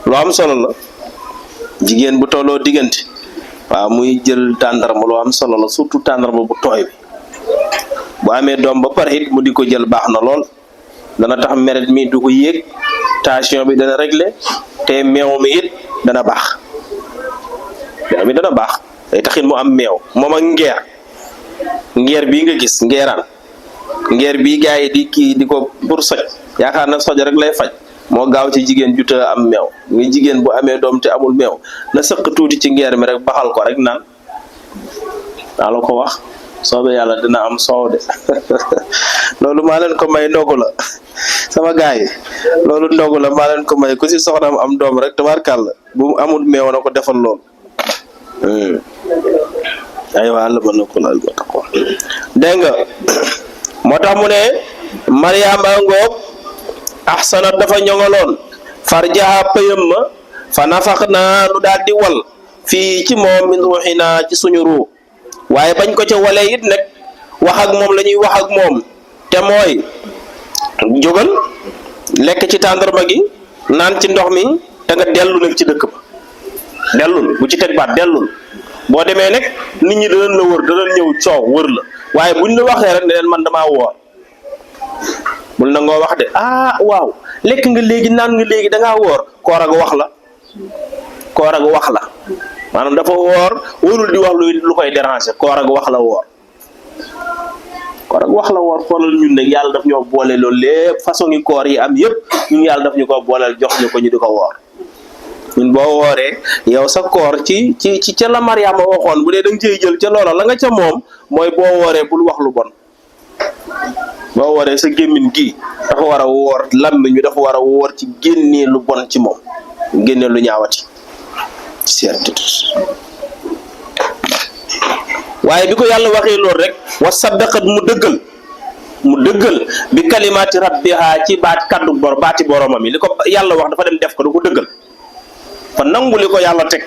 lu am solo la jigéen bu tolloo diggante waaw muy jël tàndarma lu am solo la surtout tàndarma bu tooy bi bu amee doom ba pare it mu di ko jël baax na lool dana tax meret mi du ko yéeg tension bi dana régler te meew mi it dana baax meew mi dana baax day taxit mu am meew moom ak ngeer bii nga gis ngeer bii gars yi di kii di ko pour soj yaakaar na soj rek lay faj moo gaaw ci jigéen juta am meew ngi jigéen bu amee doom te amul meew na sëq tuuti ci ngeer mi rek baxal ko rek naan naa la ko wax soobee yàlla dina am soow de loolu maa leen ko may ndogu la sama gars yi loolu ndogu la maa leen ko may ku si soxnaam am doom rek tabarkàlla bu mu amul meew na ko defal loolu aywa la mën na ko laal moo tax ko dégg nga moo tax mu ne Mariama ngoog ahsanat dafa ñoŋaloon farjaha payam ma fa nafaxnaa nu daal di wal fii ci moom min ruuxinaa ci suñu ruu waaye bañ ko ca walee it nag wax ak moom la ñuy wax ak moom te mooy jógal lekk ci tàndarma gi naan ci ndox mi te nga dellu nag ci dëkk ba dellul bu ci teg baat dellul boo demee nag nit ñi danañ la wër danañ ñëw coow wër la waaye buñ la waxee rek ne leen man damaa woor bul na ngoo wax de waaw lekk nga léegi naan nga léegi da ngaa woor koor ak wax la koor ak wax la maanaam dafa woor wóorul di wax lu koy déranger koor ak wax la woor koor ak wax la woor xoolal ñun nag yàlla daf ñoo boole loolu lépp façon yi koor yi am yëpp ñun yàlla daf ñu ko booleel jox ñu ko ñu di ko woor ñun boo wooree yow sa koor ci ca la Mariama waxoon bu dee da nga cey jël ca loola la nga ca moom mooy boo wooree bul wax lu bon boo wooree sa gémmiñ gi dafa war a woor làmmiñ ñu dafa war a woor ci génnee lu bon ci moom génnee lu ñaawati waaye bi ko yàlla waxee loolu rek wa saddaqat mu dëggal bi kalimaati rabbiha ci baati boromam yi li ko yàlla wax dafa dem def ko da ko dëggal fa nangu li ko yàlla teg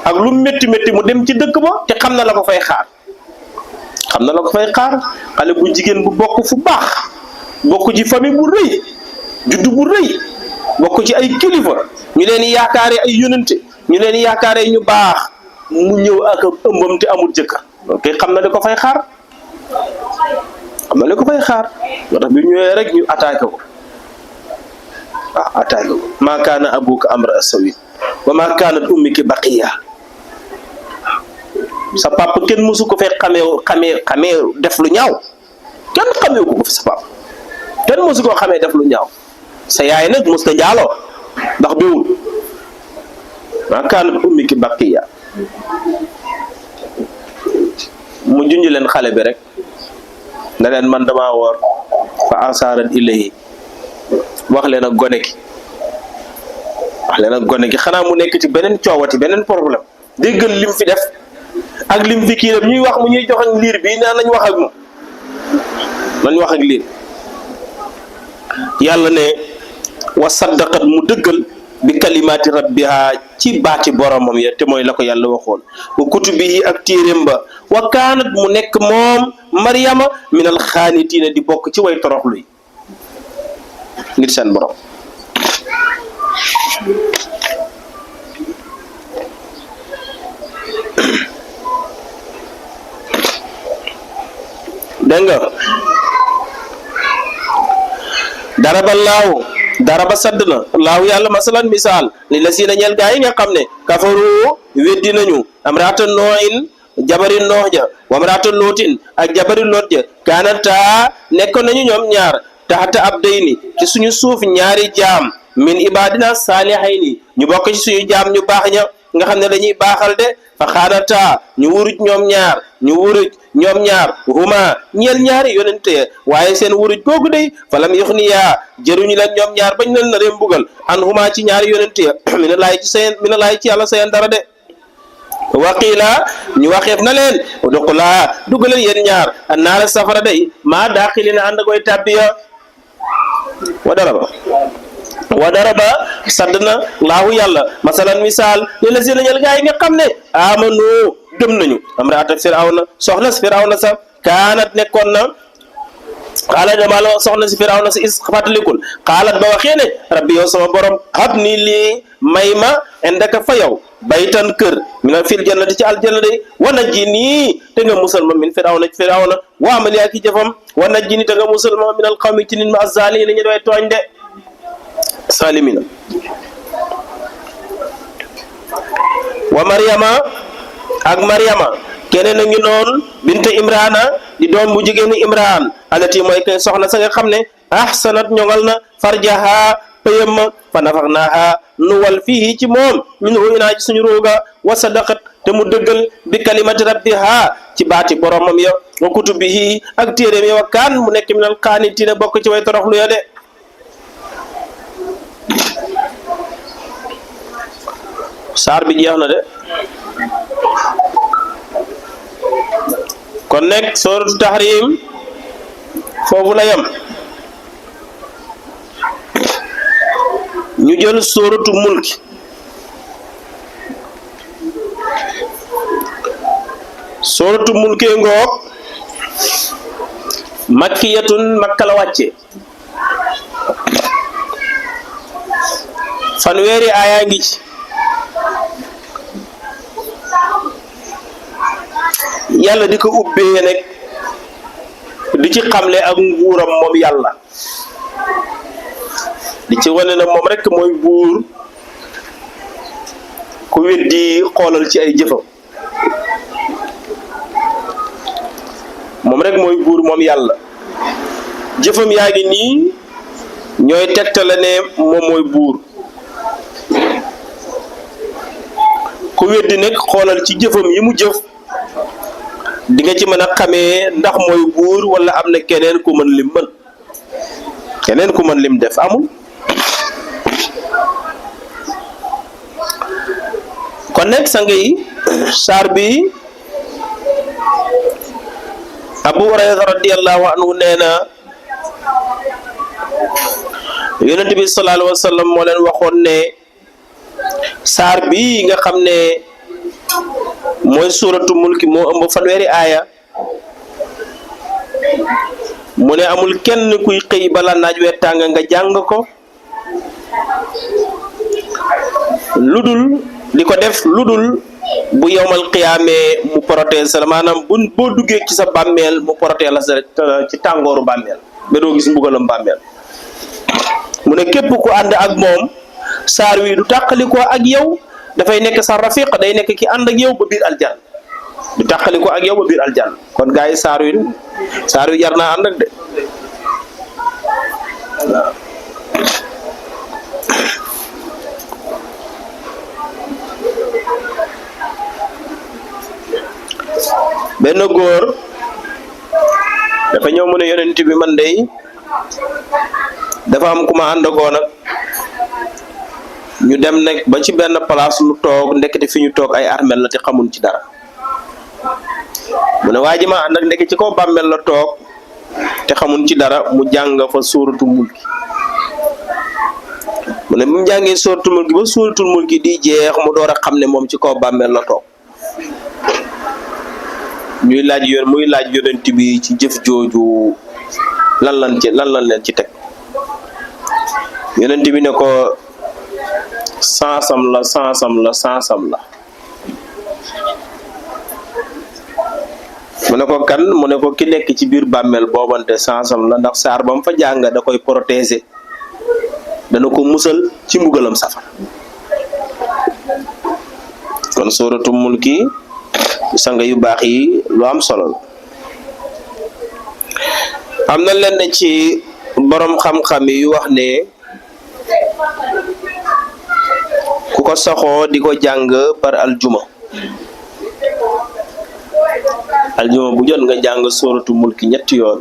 ak lu métti métti mu dem ci dëkk ba te xam na la ko fay xaar xale bu jigéen bu bokk fu baax bokk ci famille bu rëy juddu bu rëy bokk ci ay kilifa ñu leen yaakaare ay yonente ñu leen yaakaare ñu baax mu ñëw ak ëmbam te amul jëkkër ok xam na li ko fay xaar moo tax bi ñëwee rek ñu attaqué ko maa kaana abuka amra asawin wa maa kaanat ummiki baqiya sa papa kenn mësu ko fee xamee def lu ñaaw kenn xamee ko fi sa papa kenn mësu koo xamee def lu ñaaw sa yaay nag mës ta njaaloo ndax biwul maa kaanat ummiki baqiya mu junj leen xale bi rek ne leen man damaa woor fa asaarat ilayhi wax leen ak gone gi xanaa mu nekk ci beneen coowati beneen problème déggal lim fi def ak lim fi kii ñuy wax mu ñuy jox ak liir bi naan nañ wax ak moom nañ wax ak liir yàlla ne wa saddaqat mu dëggal bi kalimaati rabbiha ci baati boromam ya te mooy la ko yàlla waxoon wa kutubihi ak téeréem ba wa kaanat mu nekk moom Maryama minal xaanitiina di bokk ci way toroxlu yi ngir seen borom dégg nga daraba sadd na laahu yàlla masalan misaal li la si na ñeel gaa yi nga xam ne kafaru weddi nañu amraata nooin jabari noox ja wa amraata lootin ak jabari loot ja kaanata nekkoon nañu ñoom ñaar taxata abdayni ci suñu suuf ñaari jaam min ibadina saalihayni ñu bokk ci suñu jaam ñu baax ña nga xam ne dañuy baaxal de fa xaanata ñu wuruj ñoom ñaar huma ñeel ñaari yonente waaye seen wuruj googu day falam yuxniya jëruñu leen ñoom ñaar bañ leen na ree mbugal an huma ci ñaari yonente mina laay ci yàlla sayen dara de waqiila ñu waxeef na leen duxulaa dugaleen yéen ñaar a naara safara day maa daaxilina ànd koy tàbbiya wa daraba sadd na laahu yàlla masalan misaal li la si nañal gaa yi nga xam ne amanu gëm nañu amraata firawna soxna si firawna sa kaanat nekkoon na xaalat dama la soxna si firawna sa is fàttalikul xaalat ba waxee ne rabbi yow sama borom hab ni lii may ma indaka fa yow baytan kër mina fil jannati ci aljanna de wa najjini te nga musal ma min firawna ci firawna wa amali ak jëfam wa najjini te nga musal ma min al qawmi ci nit ma azzaliina ñu doy tooñ de salimina wa maryama ak maryama keneen a ngi noonu bint imrana di doom bu jigéenu imran alati mooy kay soxna sa nga xam ne ahsanat ñoŋal na farjaha payam ma fa nafaxnaaha nuwal fii ci moom min ruinaa ci suñu ruuga wa sadaqat te mu dëggal bi kalimati rabbiha ci baati boromam ya wa kutubihi ak téeréem ya wa kaan mu nekk minal qaanitiina bokk ci way toroxlu ya de saar bi jeex na de kon nekk sooratu tahrim foofu la yem ñu jël suratu mulki suratu mulki ngoog makkiyatun makka la wàcce fanweeri aaya ngi ci yàlla di ko ubbee nag di ci xamle ak nguuram moom yàlla di ci wane na moom rek mooy buur ku weddi xoolal ci ay jëfam moom rek mooy buur moom yàlla jëfam yaa ngi nii ñooy tegtale ne moom mooy buur ku weddi nag xoolal ci jëfam yi mu jëf di nga ci mën a xamee ndax mooy buur wala am na keneen ku mën lim mën keneen ku mën lim def amul kon nag sang yi saar bi Abu Hurayra radiyallahu anhu nee na yonent bi sallallahu alayhi wa sallam moo leen waxoon ne saar bi nga xam ne mooy suratu mulki moo ëmb fanweeri aaya mu ne amul kenn kuy xëy bala naaj weer tàng nga jàng ko ludul di ko def ludul bu yowmal qiyaamee mu protège la maanaam boo duggee ci sa bàmmeel mu protège la ci tàngooru bàmmeel ba doo gis mbugalam bàmmeel mu ne képp ku ànd ak moom saar wi du tàqalikoo ak yow dafay nekk sa rafiq day nekk ki ànd ak yow ba biir aljan du tàqalikoo ak yow ba biir aljan kon gars yi saar wi jar naa ànd ak de waaw benn góor dafa ñëw mu ne yonent bi man dey dafa am ku ma àndagoon nag ñu dem nekk ba ci benn place lu toog ndekete fi ñu toog ay armel la te xamuñ ci dara mu ne waa ji ma ànd ak ndekk ci kaw bàmmel la toog te xamuñ ci dara mu jàng fa sóoratu mulki mu ne bi mu jàngee sóoratu mulki ba sóoratul mulki di jeex mu door a xam ne moom ci kaw bàmmel la toog muy laaj yonent bi ci jëf jooju lan lan leen ci teg yonent bi ne ko sansam la mu ne ko kan mu ne ko ki nekk ci biir bàmmeel boobante sansam la ndax saar ba mu fa jàng da koy protéger dana ko musal ci mbugalam safar kon sóoratu mulki sanga yu baax yi lu am solo la am na lenn ci borom xam-xam yi yu wax ne ku ko saxoo di ko jàng par aljuma bu jot nga jàng sóoratu mulki ñetti yoon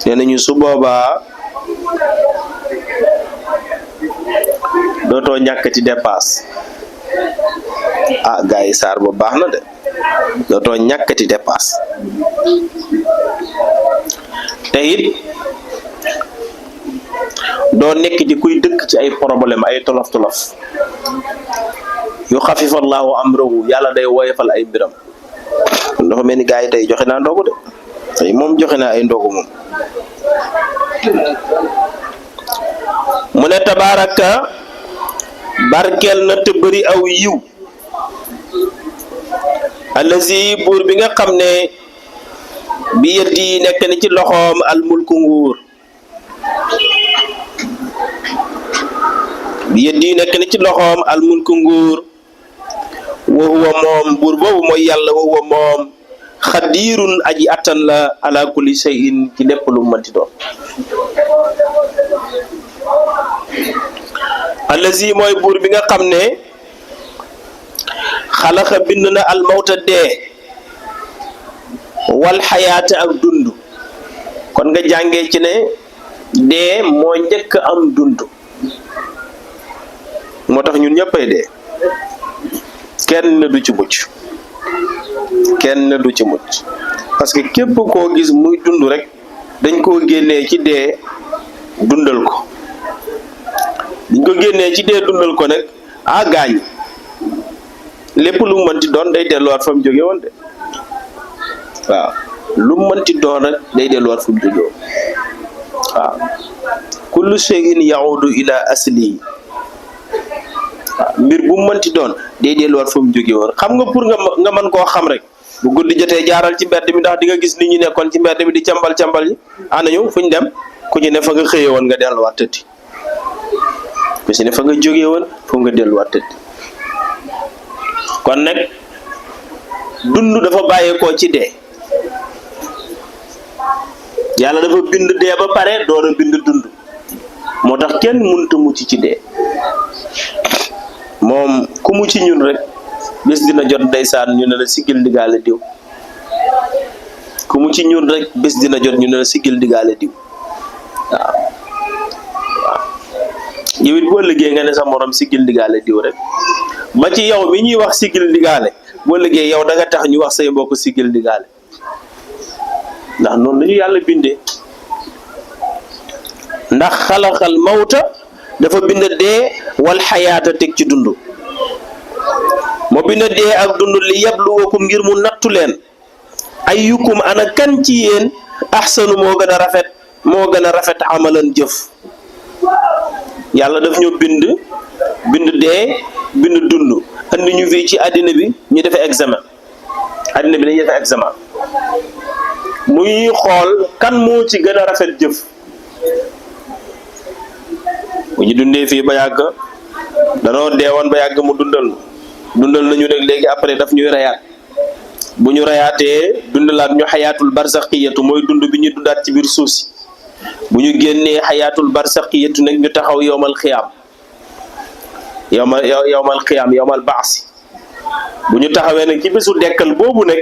nee nañu su boobaa dootoo ñàkkati dépasse gars yi saar ba baax na de dootoo ñàkkati dépasse te it doo nekk di kuy dëkk ci ay problème ay tolof yu xafifallahu amrahu yàlla day woyofal ay mbiram dafa mel ni gars yi tey joxe naa ndogu de tey moom joxe naa ay ndogu moom mu ne tabaraka barkeel na te bëri aw yiw allazi buur bi nga xam ne bi yëddi nekk na ci loxoom almulku nguur bi yëddi nekk na ci loxoom almulku nguur wa huwa moom buur boobu mooy yàlla wa huwa moom xadirun aji attan la ala kulli shay'in ci lépp lu mënti doon allazi mooy buur bi nga xam ne xalaqa bind na almawta dee wal xayaata ak dund kon nga jàngee ci ne dee moo njëkk am dund moo tax ñun ñëppay dee kenn du ci mucc parce que képp koo gis muy dund rek dañ koo génnee ci dee dundal ko buñ ko génnee ci dee dundal ko nag gaañ lépp lu mu mënti doon day delluwaat fa mu jóge woon de waaw lu mu mënti doon rek day delluwaat fa mu jóge woon waaw kullu shay'in ya'udu ila aslihi waaw mbir bu mu mënti doon day delluwaat fa mu jóge woon xam nga pour nga mën koo xam rek bu guddi jotee jaaral ci mbedd mi ndax di nga gis nit ñi nekkoon ci mbedd mi di cambal yi anañu fuñ dem ku ci ne fa nga xëyee woon nga delluwaat tëddi ku ci ne fa nga jógee woon foo nga delluwaat tëddi kon nag dund dafa bàyyeekoo ci dee yàlla dafa bind dee ba pare door a bind dund moo tax kenn mënut a mucc ci dee moom ku mu ci ñun rek bés dina jot ndeysaan ñu ne la siggil ndigaale diw ku mu ci ñun rek bés dina jot ñu ne la siggil ndigaale diw waaw yow it boo liggéey nga ne sa morom siggil ndigaale diw rek ba ci yow mi ñuy wax siggil ndigaale boo liggéey yow da nga tax ñu wax say mbokk siggil ndigaale ndax noonu la ñu yàlla bindee ndax xalaxal mawta dafa bind dee wal xayaata teg ci dund moo bind dee ak dund li yabluwakum ngir mu nattu leen ayyukum ana kan ci yéen ahsanu moo gën a rafet amalan jëf yàlla daf ñu bind dee bind dund andi ñu fii ci àddina bi ñu defee examen àddina bi dañuy defee examen muy xool kan moo ci gën a rafet jëf bu ñu dundee fii ba yàgg danoo deewoon ba yàgg mu dundal nañu nag léegi après daf ñuy rayaat bu ñu rayaatee dundalaat ñu xayaatul barsaqiyatu mooy dund bi ñu dundaat ci biir suuf si bu ñu génnee xayaatul barsaqiyatu nag ñu taxaw yowmal xiyaam yowmal baasi bu ñu taxawee nag ci bésu dekkal boobu nag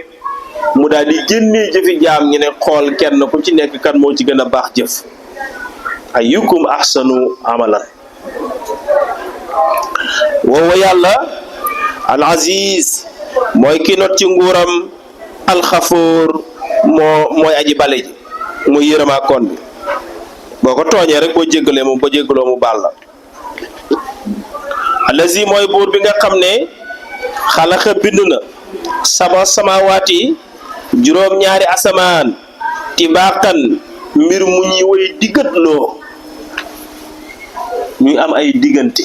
mu daal di génnee jëfi jaam ñi ne xool kenn ku ci nekk kan moo ci gën a baax jëf ayyukum ahsanu amalan woowa yàlla al aziz mooy ki not ci nguuram alxafoor mooy aji bale ji muy yërëmaa koon bi boo ko tooñee rek boo jéggaloo mu baal la allazi mooy buur bi nga xam ne xalaqa bind na samawaati juróom-ñaari asamaan tibaakan mbir mu ñuy woy diggatloo ñuy am ay diggante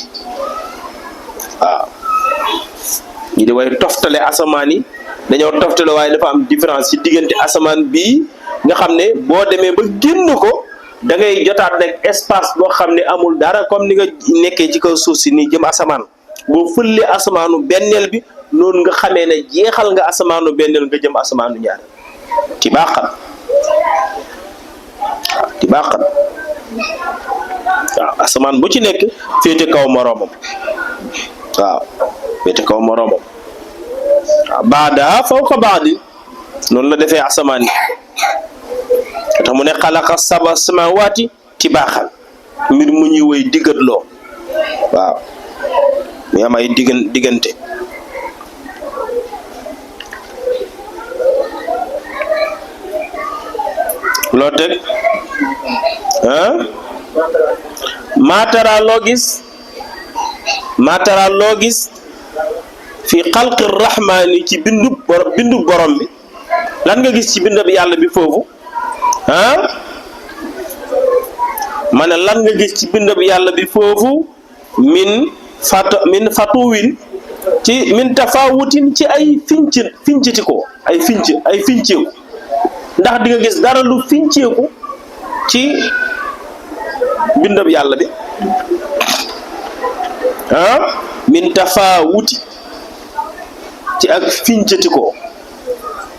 waaw ñi di way toftale asamaan yi dañoo toftale waaye dafa am différence ci diggante asamaan bii nga xam ne boo demee ba génn ko da ngay jotaat nag espace boo xam ne amul dara comme ni nga nekkee ci kaw suuf si nii jëm asamaan boo fëllee asamaanu benneel bi noonu nga xamee ne jeexal nga asamaanu benneel nga jëm asamaanu ñaar tibaaxan waaw asamaan bu ci nekk féete kaw moroomam waaw waaw baada fawqa baadi noonu la defee asamaan yi tax mu ne xalaqa saba samawaati tibaaxan mbir mu ñuy woy diggatloo waaw mu am ay diggante loo teg maatara loo gis fi xalqi rahmaani ci bindu borom bi lan nga gis ci bindab yàlla bi foofu ma ne lan nga gis ci bindab yàlla bi foofu min fatuwin ci min tafawutin ci ay fincitiko ay finceeku ndax di nga gis dara lu finceeku ci bindab yàlla bi min tafawuti ci ak fincitiko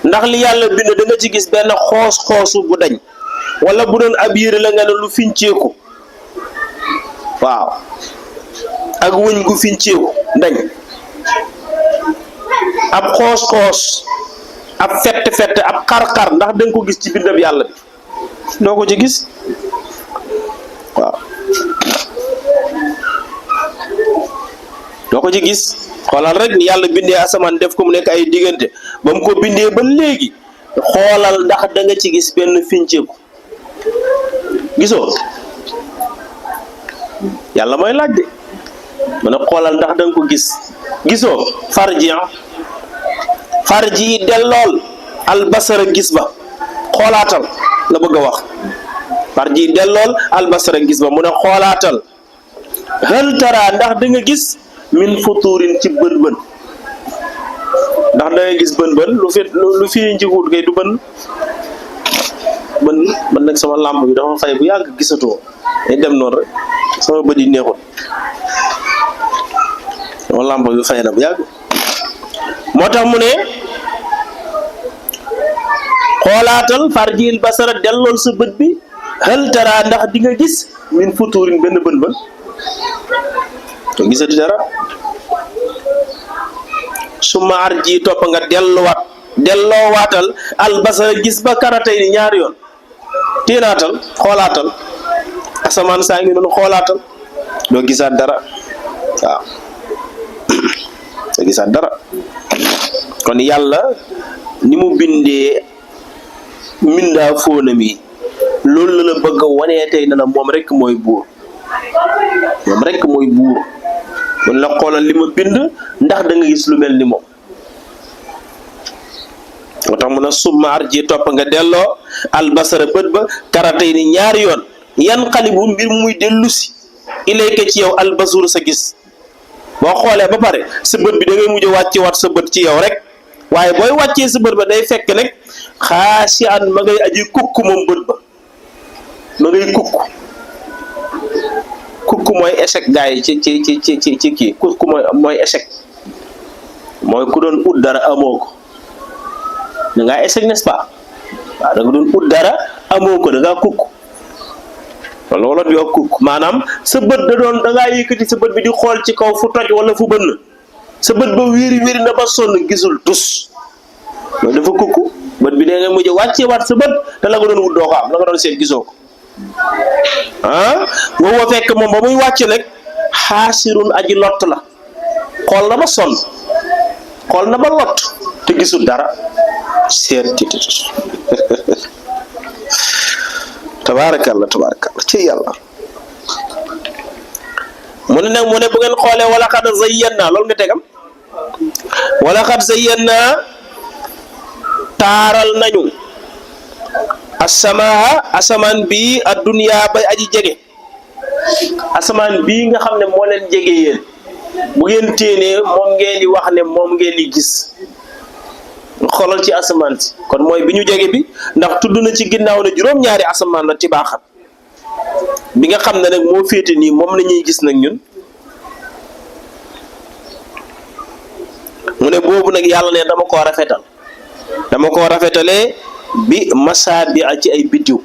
ndax li yàlla bind da nga ci gis benn xoos-xoosu bu dañ wala bu doon ab yére la nga ne lu finceeku waaw ak wëñ gu finceeku dañ ab xoos-xoos ab fett ab xar-xar ndax da nga ko gis ci bindab yàlla bi doo ko ci gis waaw doo ko ci gis xoolal rek ni yàlla bindee asamaan def ko mu nekk ay diggante ba mu ko bindee ba léegi xoolal ndax da nga ci gis benn finceeku gisoo yàlla mooy laaj de mu ne xoolal ndax da nga ko gis gisoo farji dellool albasara gis ba xoolaatal la bëgg a wax farji dellool albasara gis ba mu ne xoolaatal hal tara ndax da nga gis min futurin ci bën ndax da nga gis bën lu fi njiguut kay du bën man nag sama lampe bi dafa fay bu yàgg gisatoo day dem noonu rek sama bët yi neexul sama lampe bi fay na bu yàgg moo tax mu ne xoolaatal farjil basara dellool sa bët bi hal tara ndax di nga gis min futurin benn bën to gisati dara suma arji topp nga delloowatal albasara gis ba karatay ni ñaari yoon téenaatal xoolaatal asamaan saa ngi noonu xoolaatal doo gisaat dara waaw doo gisaat dara kon yàlla ni mu bindee mindaa fóonam yi loolu la bëgg a wanee tey na moom rek mooy buur mun la xoolal li ma bind ndax da nga gis lu mel ni moom moo tax mun a summa arji topp nga delloo albasara bët ba karatay ni ñaari yoon yan xalibu mbir muy dellu si ilayka ci yow albasur sa gis boo xoolee ba pare sa bët bi da ngay mujj wàcce wat sa bët ci yow rek waaye booy wàccee sa bët ba day fekk nag xaasi an ma ngay aji kukk moom bët ba ma ngay kukk mooy échec gars yi ci kii kukk mooy échec mooy ku doon ut dara amoo ko da ngaa échec n'est-ce pas waaw da nga doon ut dara amoo ko da ngaa kukk loolu bi wax kukk maanaam sa bët da ngaa yëkkati sa bët bi di xool ci kaw fu toj wala fu bënn sa bët ba wéri na ba sonn gisul tus loolu dafa kukk bët bi da nga mujj wàccee waat sa bët te la nga doon wut doo ko am la nga doon seet gisoo ko boobu fekk moom ba muy wàcc nag xaasirun aji lott la xool na ba sonn xool na ba lott te gisul dara seet tabarakallah ci yàlla mu ne bu ngeen xoolee wala xad zayyana loolu nga tegam wala xad zayyana taaral nañu asamaan bii ad-dunya bay aji jege asamaan bii nga xam ne moo leen jege yéen bu ngeen téenee moom ngeen di wax ne moom ngeen di gis xoolal ci asamaan si kon mooy bi ñu jege bi ndax tudd na ci ginnaaw ne juróom-ñaari asamaan la tibaaxat bi nga xam ne nag moo féete nii moom la ñuy gis nag ñun mu ne boobu nag yàlla ne dama koo rafetalee bi masaabi a ci ay biddiw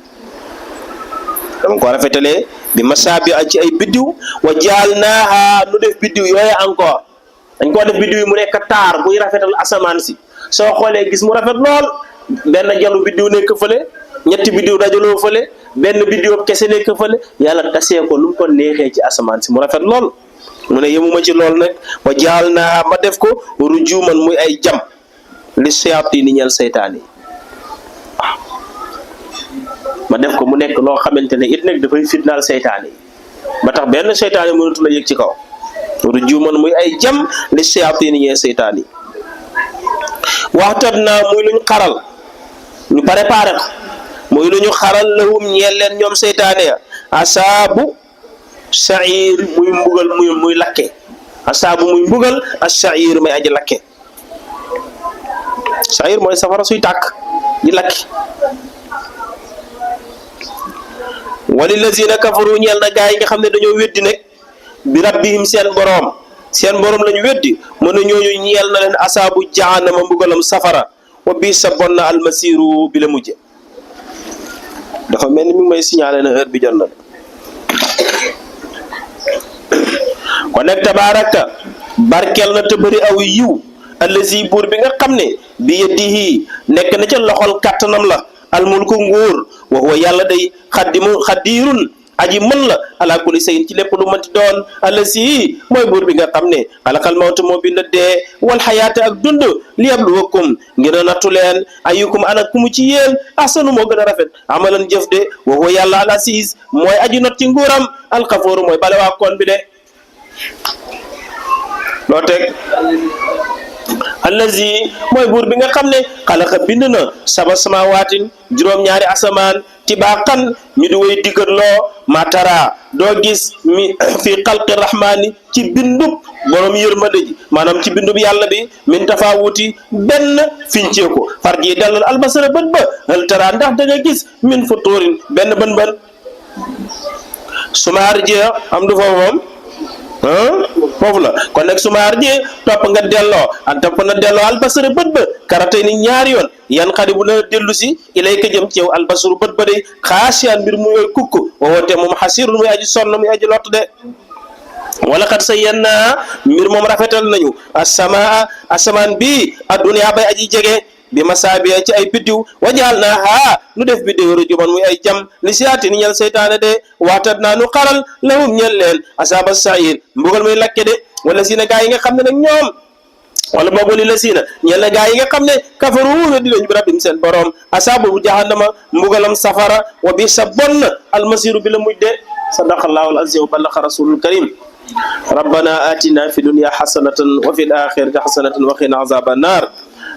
dama ko rafetalee bi masaabi a ci ay biddiw wa jaalnaaha nu def biddiw yooyu encore dañ koo def biddiw yi mu nekk taar buy rafetal asamaan si soo xoolee gis mu rafet lool benn jalu biddiw nekk fële ñetti biddiw dajaloo fële benn biddiw kese nekk fële yàlla tasee ko lu mu ko neexee ci asamaan si mu rafet lool mu ne yemuma ci lool nag wa jaalnaaha ma def ko rujuman muy ay jam li shayaatini ñeel seytaan yi ma def ko mu nekk loo xamante ne it nag dafay fitnaal seytaan yi ba tax benn seytaan yi mënatu la yëg ci kaw rujuman muy ay jam li shayaatini ñeel seytaan yi waxtat naa muy luñ xaral ñu préparé ko muy lu ñu xaral lahum ñeel leen ñoom seytaane ya asaabu shair muy mbugal muy lakke asaabu muy mbugal as shair may aji lakke shair mooy safara suy tàkk di lakke walillazina kafaru ñeel na gaa yi nga xam ne dañoo weddi nag bi rabbihim seen boroom lañu weddi mën na ñooñu ñeel na leen asaabu jahannama mbugalam safara wa bi sa bon na almasiru bi la mujje dafa mel ni mi ngi may signalé na heure bi jot na kon nag tabaaraka barkeel na te bëri aw yiw allazi buur bi nga xam ne bi yadihi nekk na ca loxol kàttanam la almulku nguur wa huwa yàlla day xaddiirun aji mën la ala kulli sayin ci lépp lu mënti doon allazi mooy buur bi nga xam ne xalaqal mawta moo bind dee wal xayaata ak dund li yabluwakum ngir a nattu leen ayyukum ana ku mu ci yéen ahsanu moo gën a rafet amalan jëf de wa huwa yàlla al aziz mooy aji not ci nguuram alxafooru mooy bale waa koon bi de loo teg allazi mooy buur bi nga xam ne xalaqa bind na saba samawaatin juróom-ñaari asamaan tibaakan ñu di way diggatloo matara doo gis mi fi xalqi rahmaani ci bindub borom yërmande ji maanaam ci bindub yàlla bi min tafawuti benn finceeko far ji dellal albasara bët ba hal tara ndax da nga gis min futurin benn bën sumaar ji am du foofu moom foofu la kon nag sumaar ji topp nga delloo ak topp na delloo albasara bët ba karatay ni ñaari yoon yan xari bu na dellu si ilayka jëm ci yow albasaru bët ba de xaasiyaan mbir mu yooy kukk woote moom xasirun muy aji sonn muy aji lott de wala xat sa yenn mbir moom rafetal nañu asamaan bi adduniyaa bay aji jege bi masaabiya ci ay biddiw wajaal naa haa nu def biddiw rujuman muy ay jam li siyaati ni ñel seytaane de waxtat naa nu xaral lahum ñel leen asaaba sair mbugal muy lakke de wala si na gaa yi nga xam ne nag ñoom wala boobu li la siina ñel na gaa yi nga xam ne kafaru di lañ bi rabbim seen borom asaabu bu jahannama mbugalam safara wa bi sa bonn almasiru bi la mujj de sadaqallahu al-azim wa ballaqa rasulul karim rabbana atina fi dunya hasanatan wa fil akhirati hasanatan wa qina azaban nar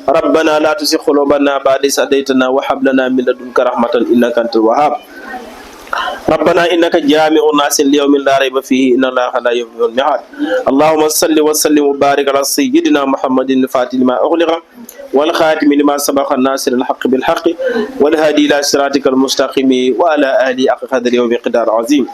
ربنا لا تزغ قلوبنا بعد إذ هديتنا وهب لنا من لدنك رحمة إنك أنت الوهاب ربنا إنك جامع الناس ليوم لا ريب فيه إن الله لا يخلف الميعاد اللهم صل وسلم وبارك على سيدنا محمد الفاتح لما أغلق والخاتم لما سبق الناصر الحق بالحق والهادي إلى صراطك المستقيم وعلى آله حق قدره ومقدار عظيم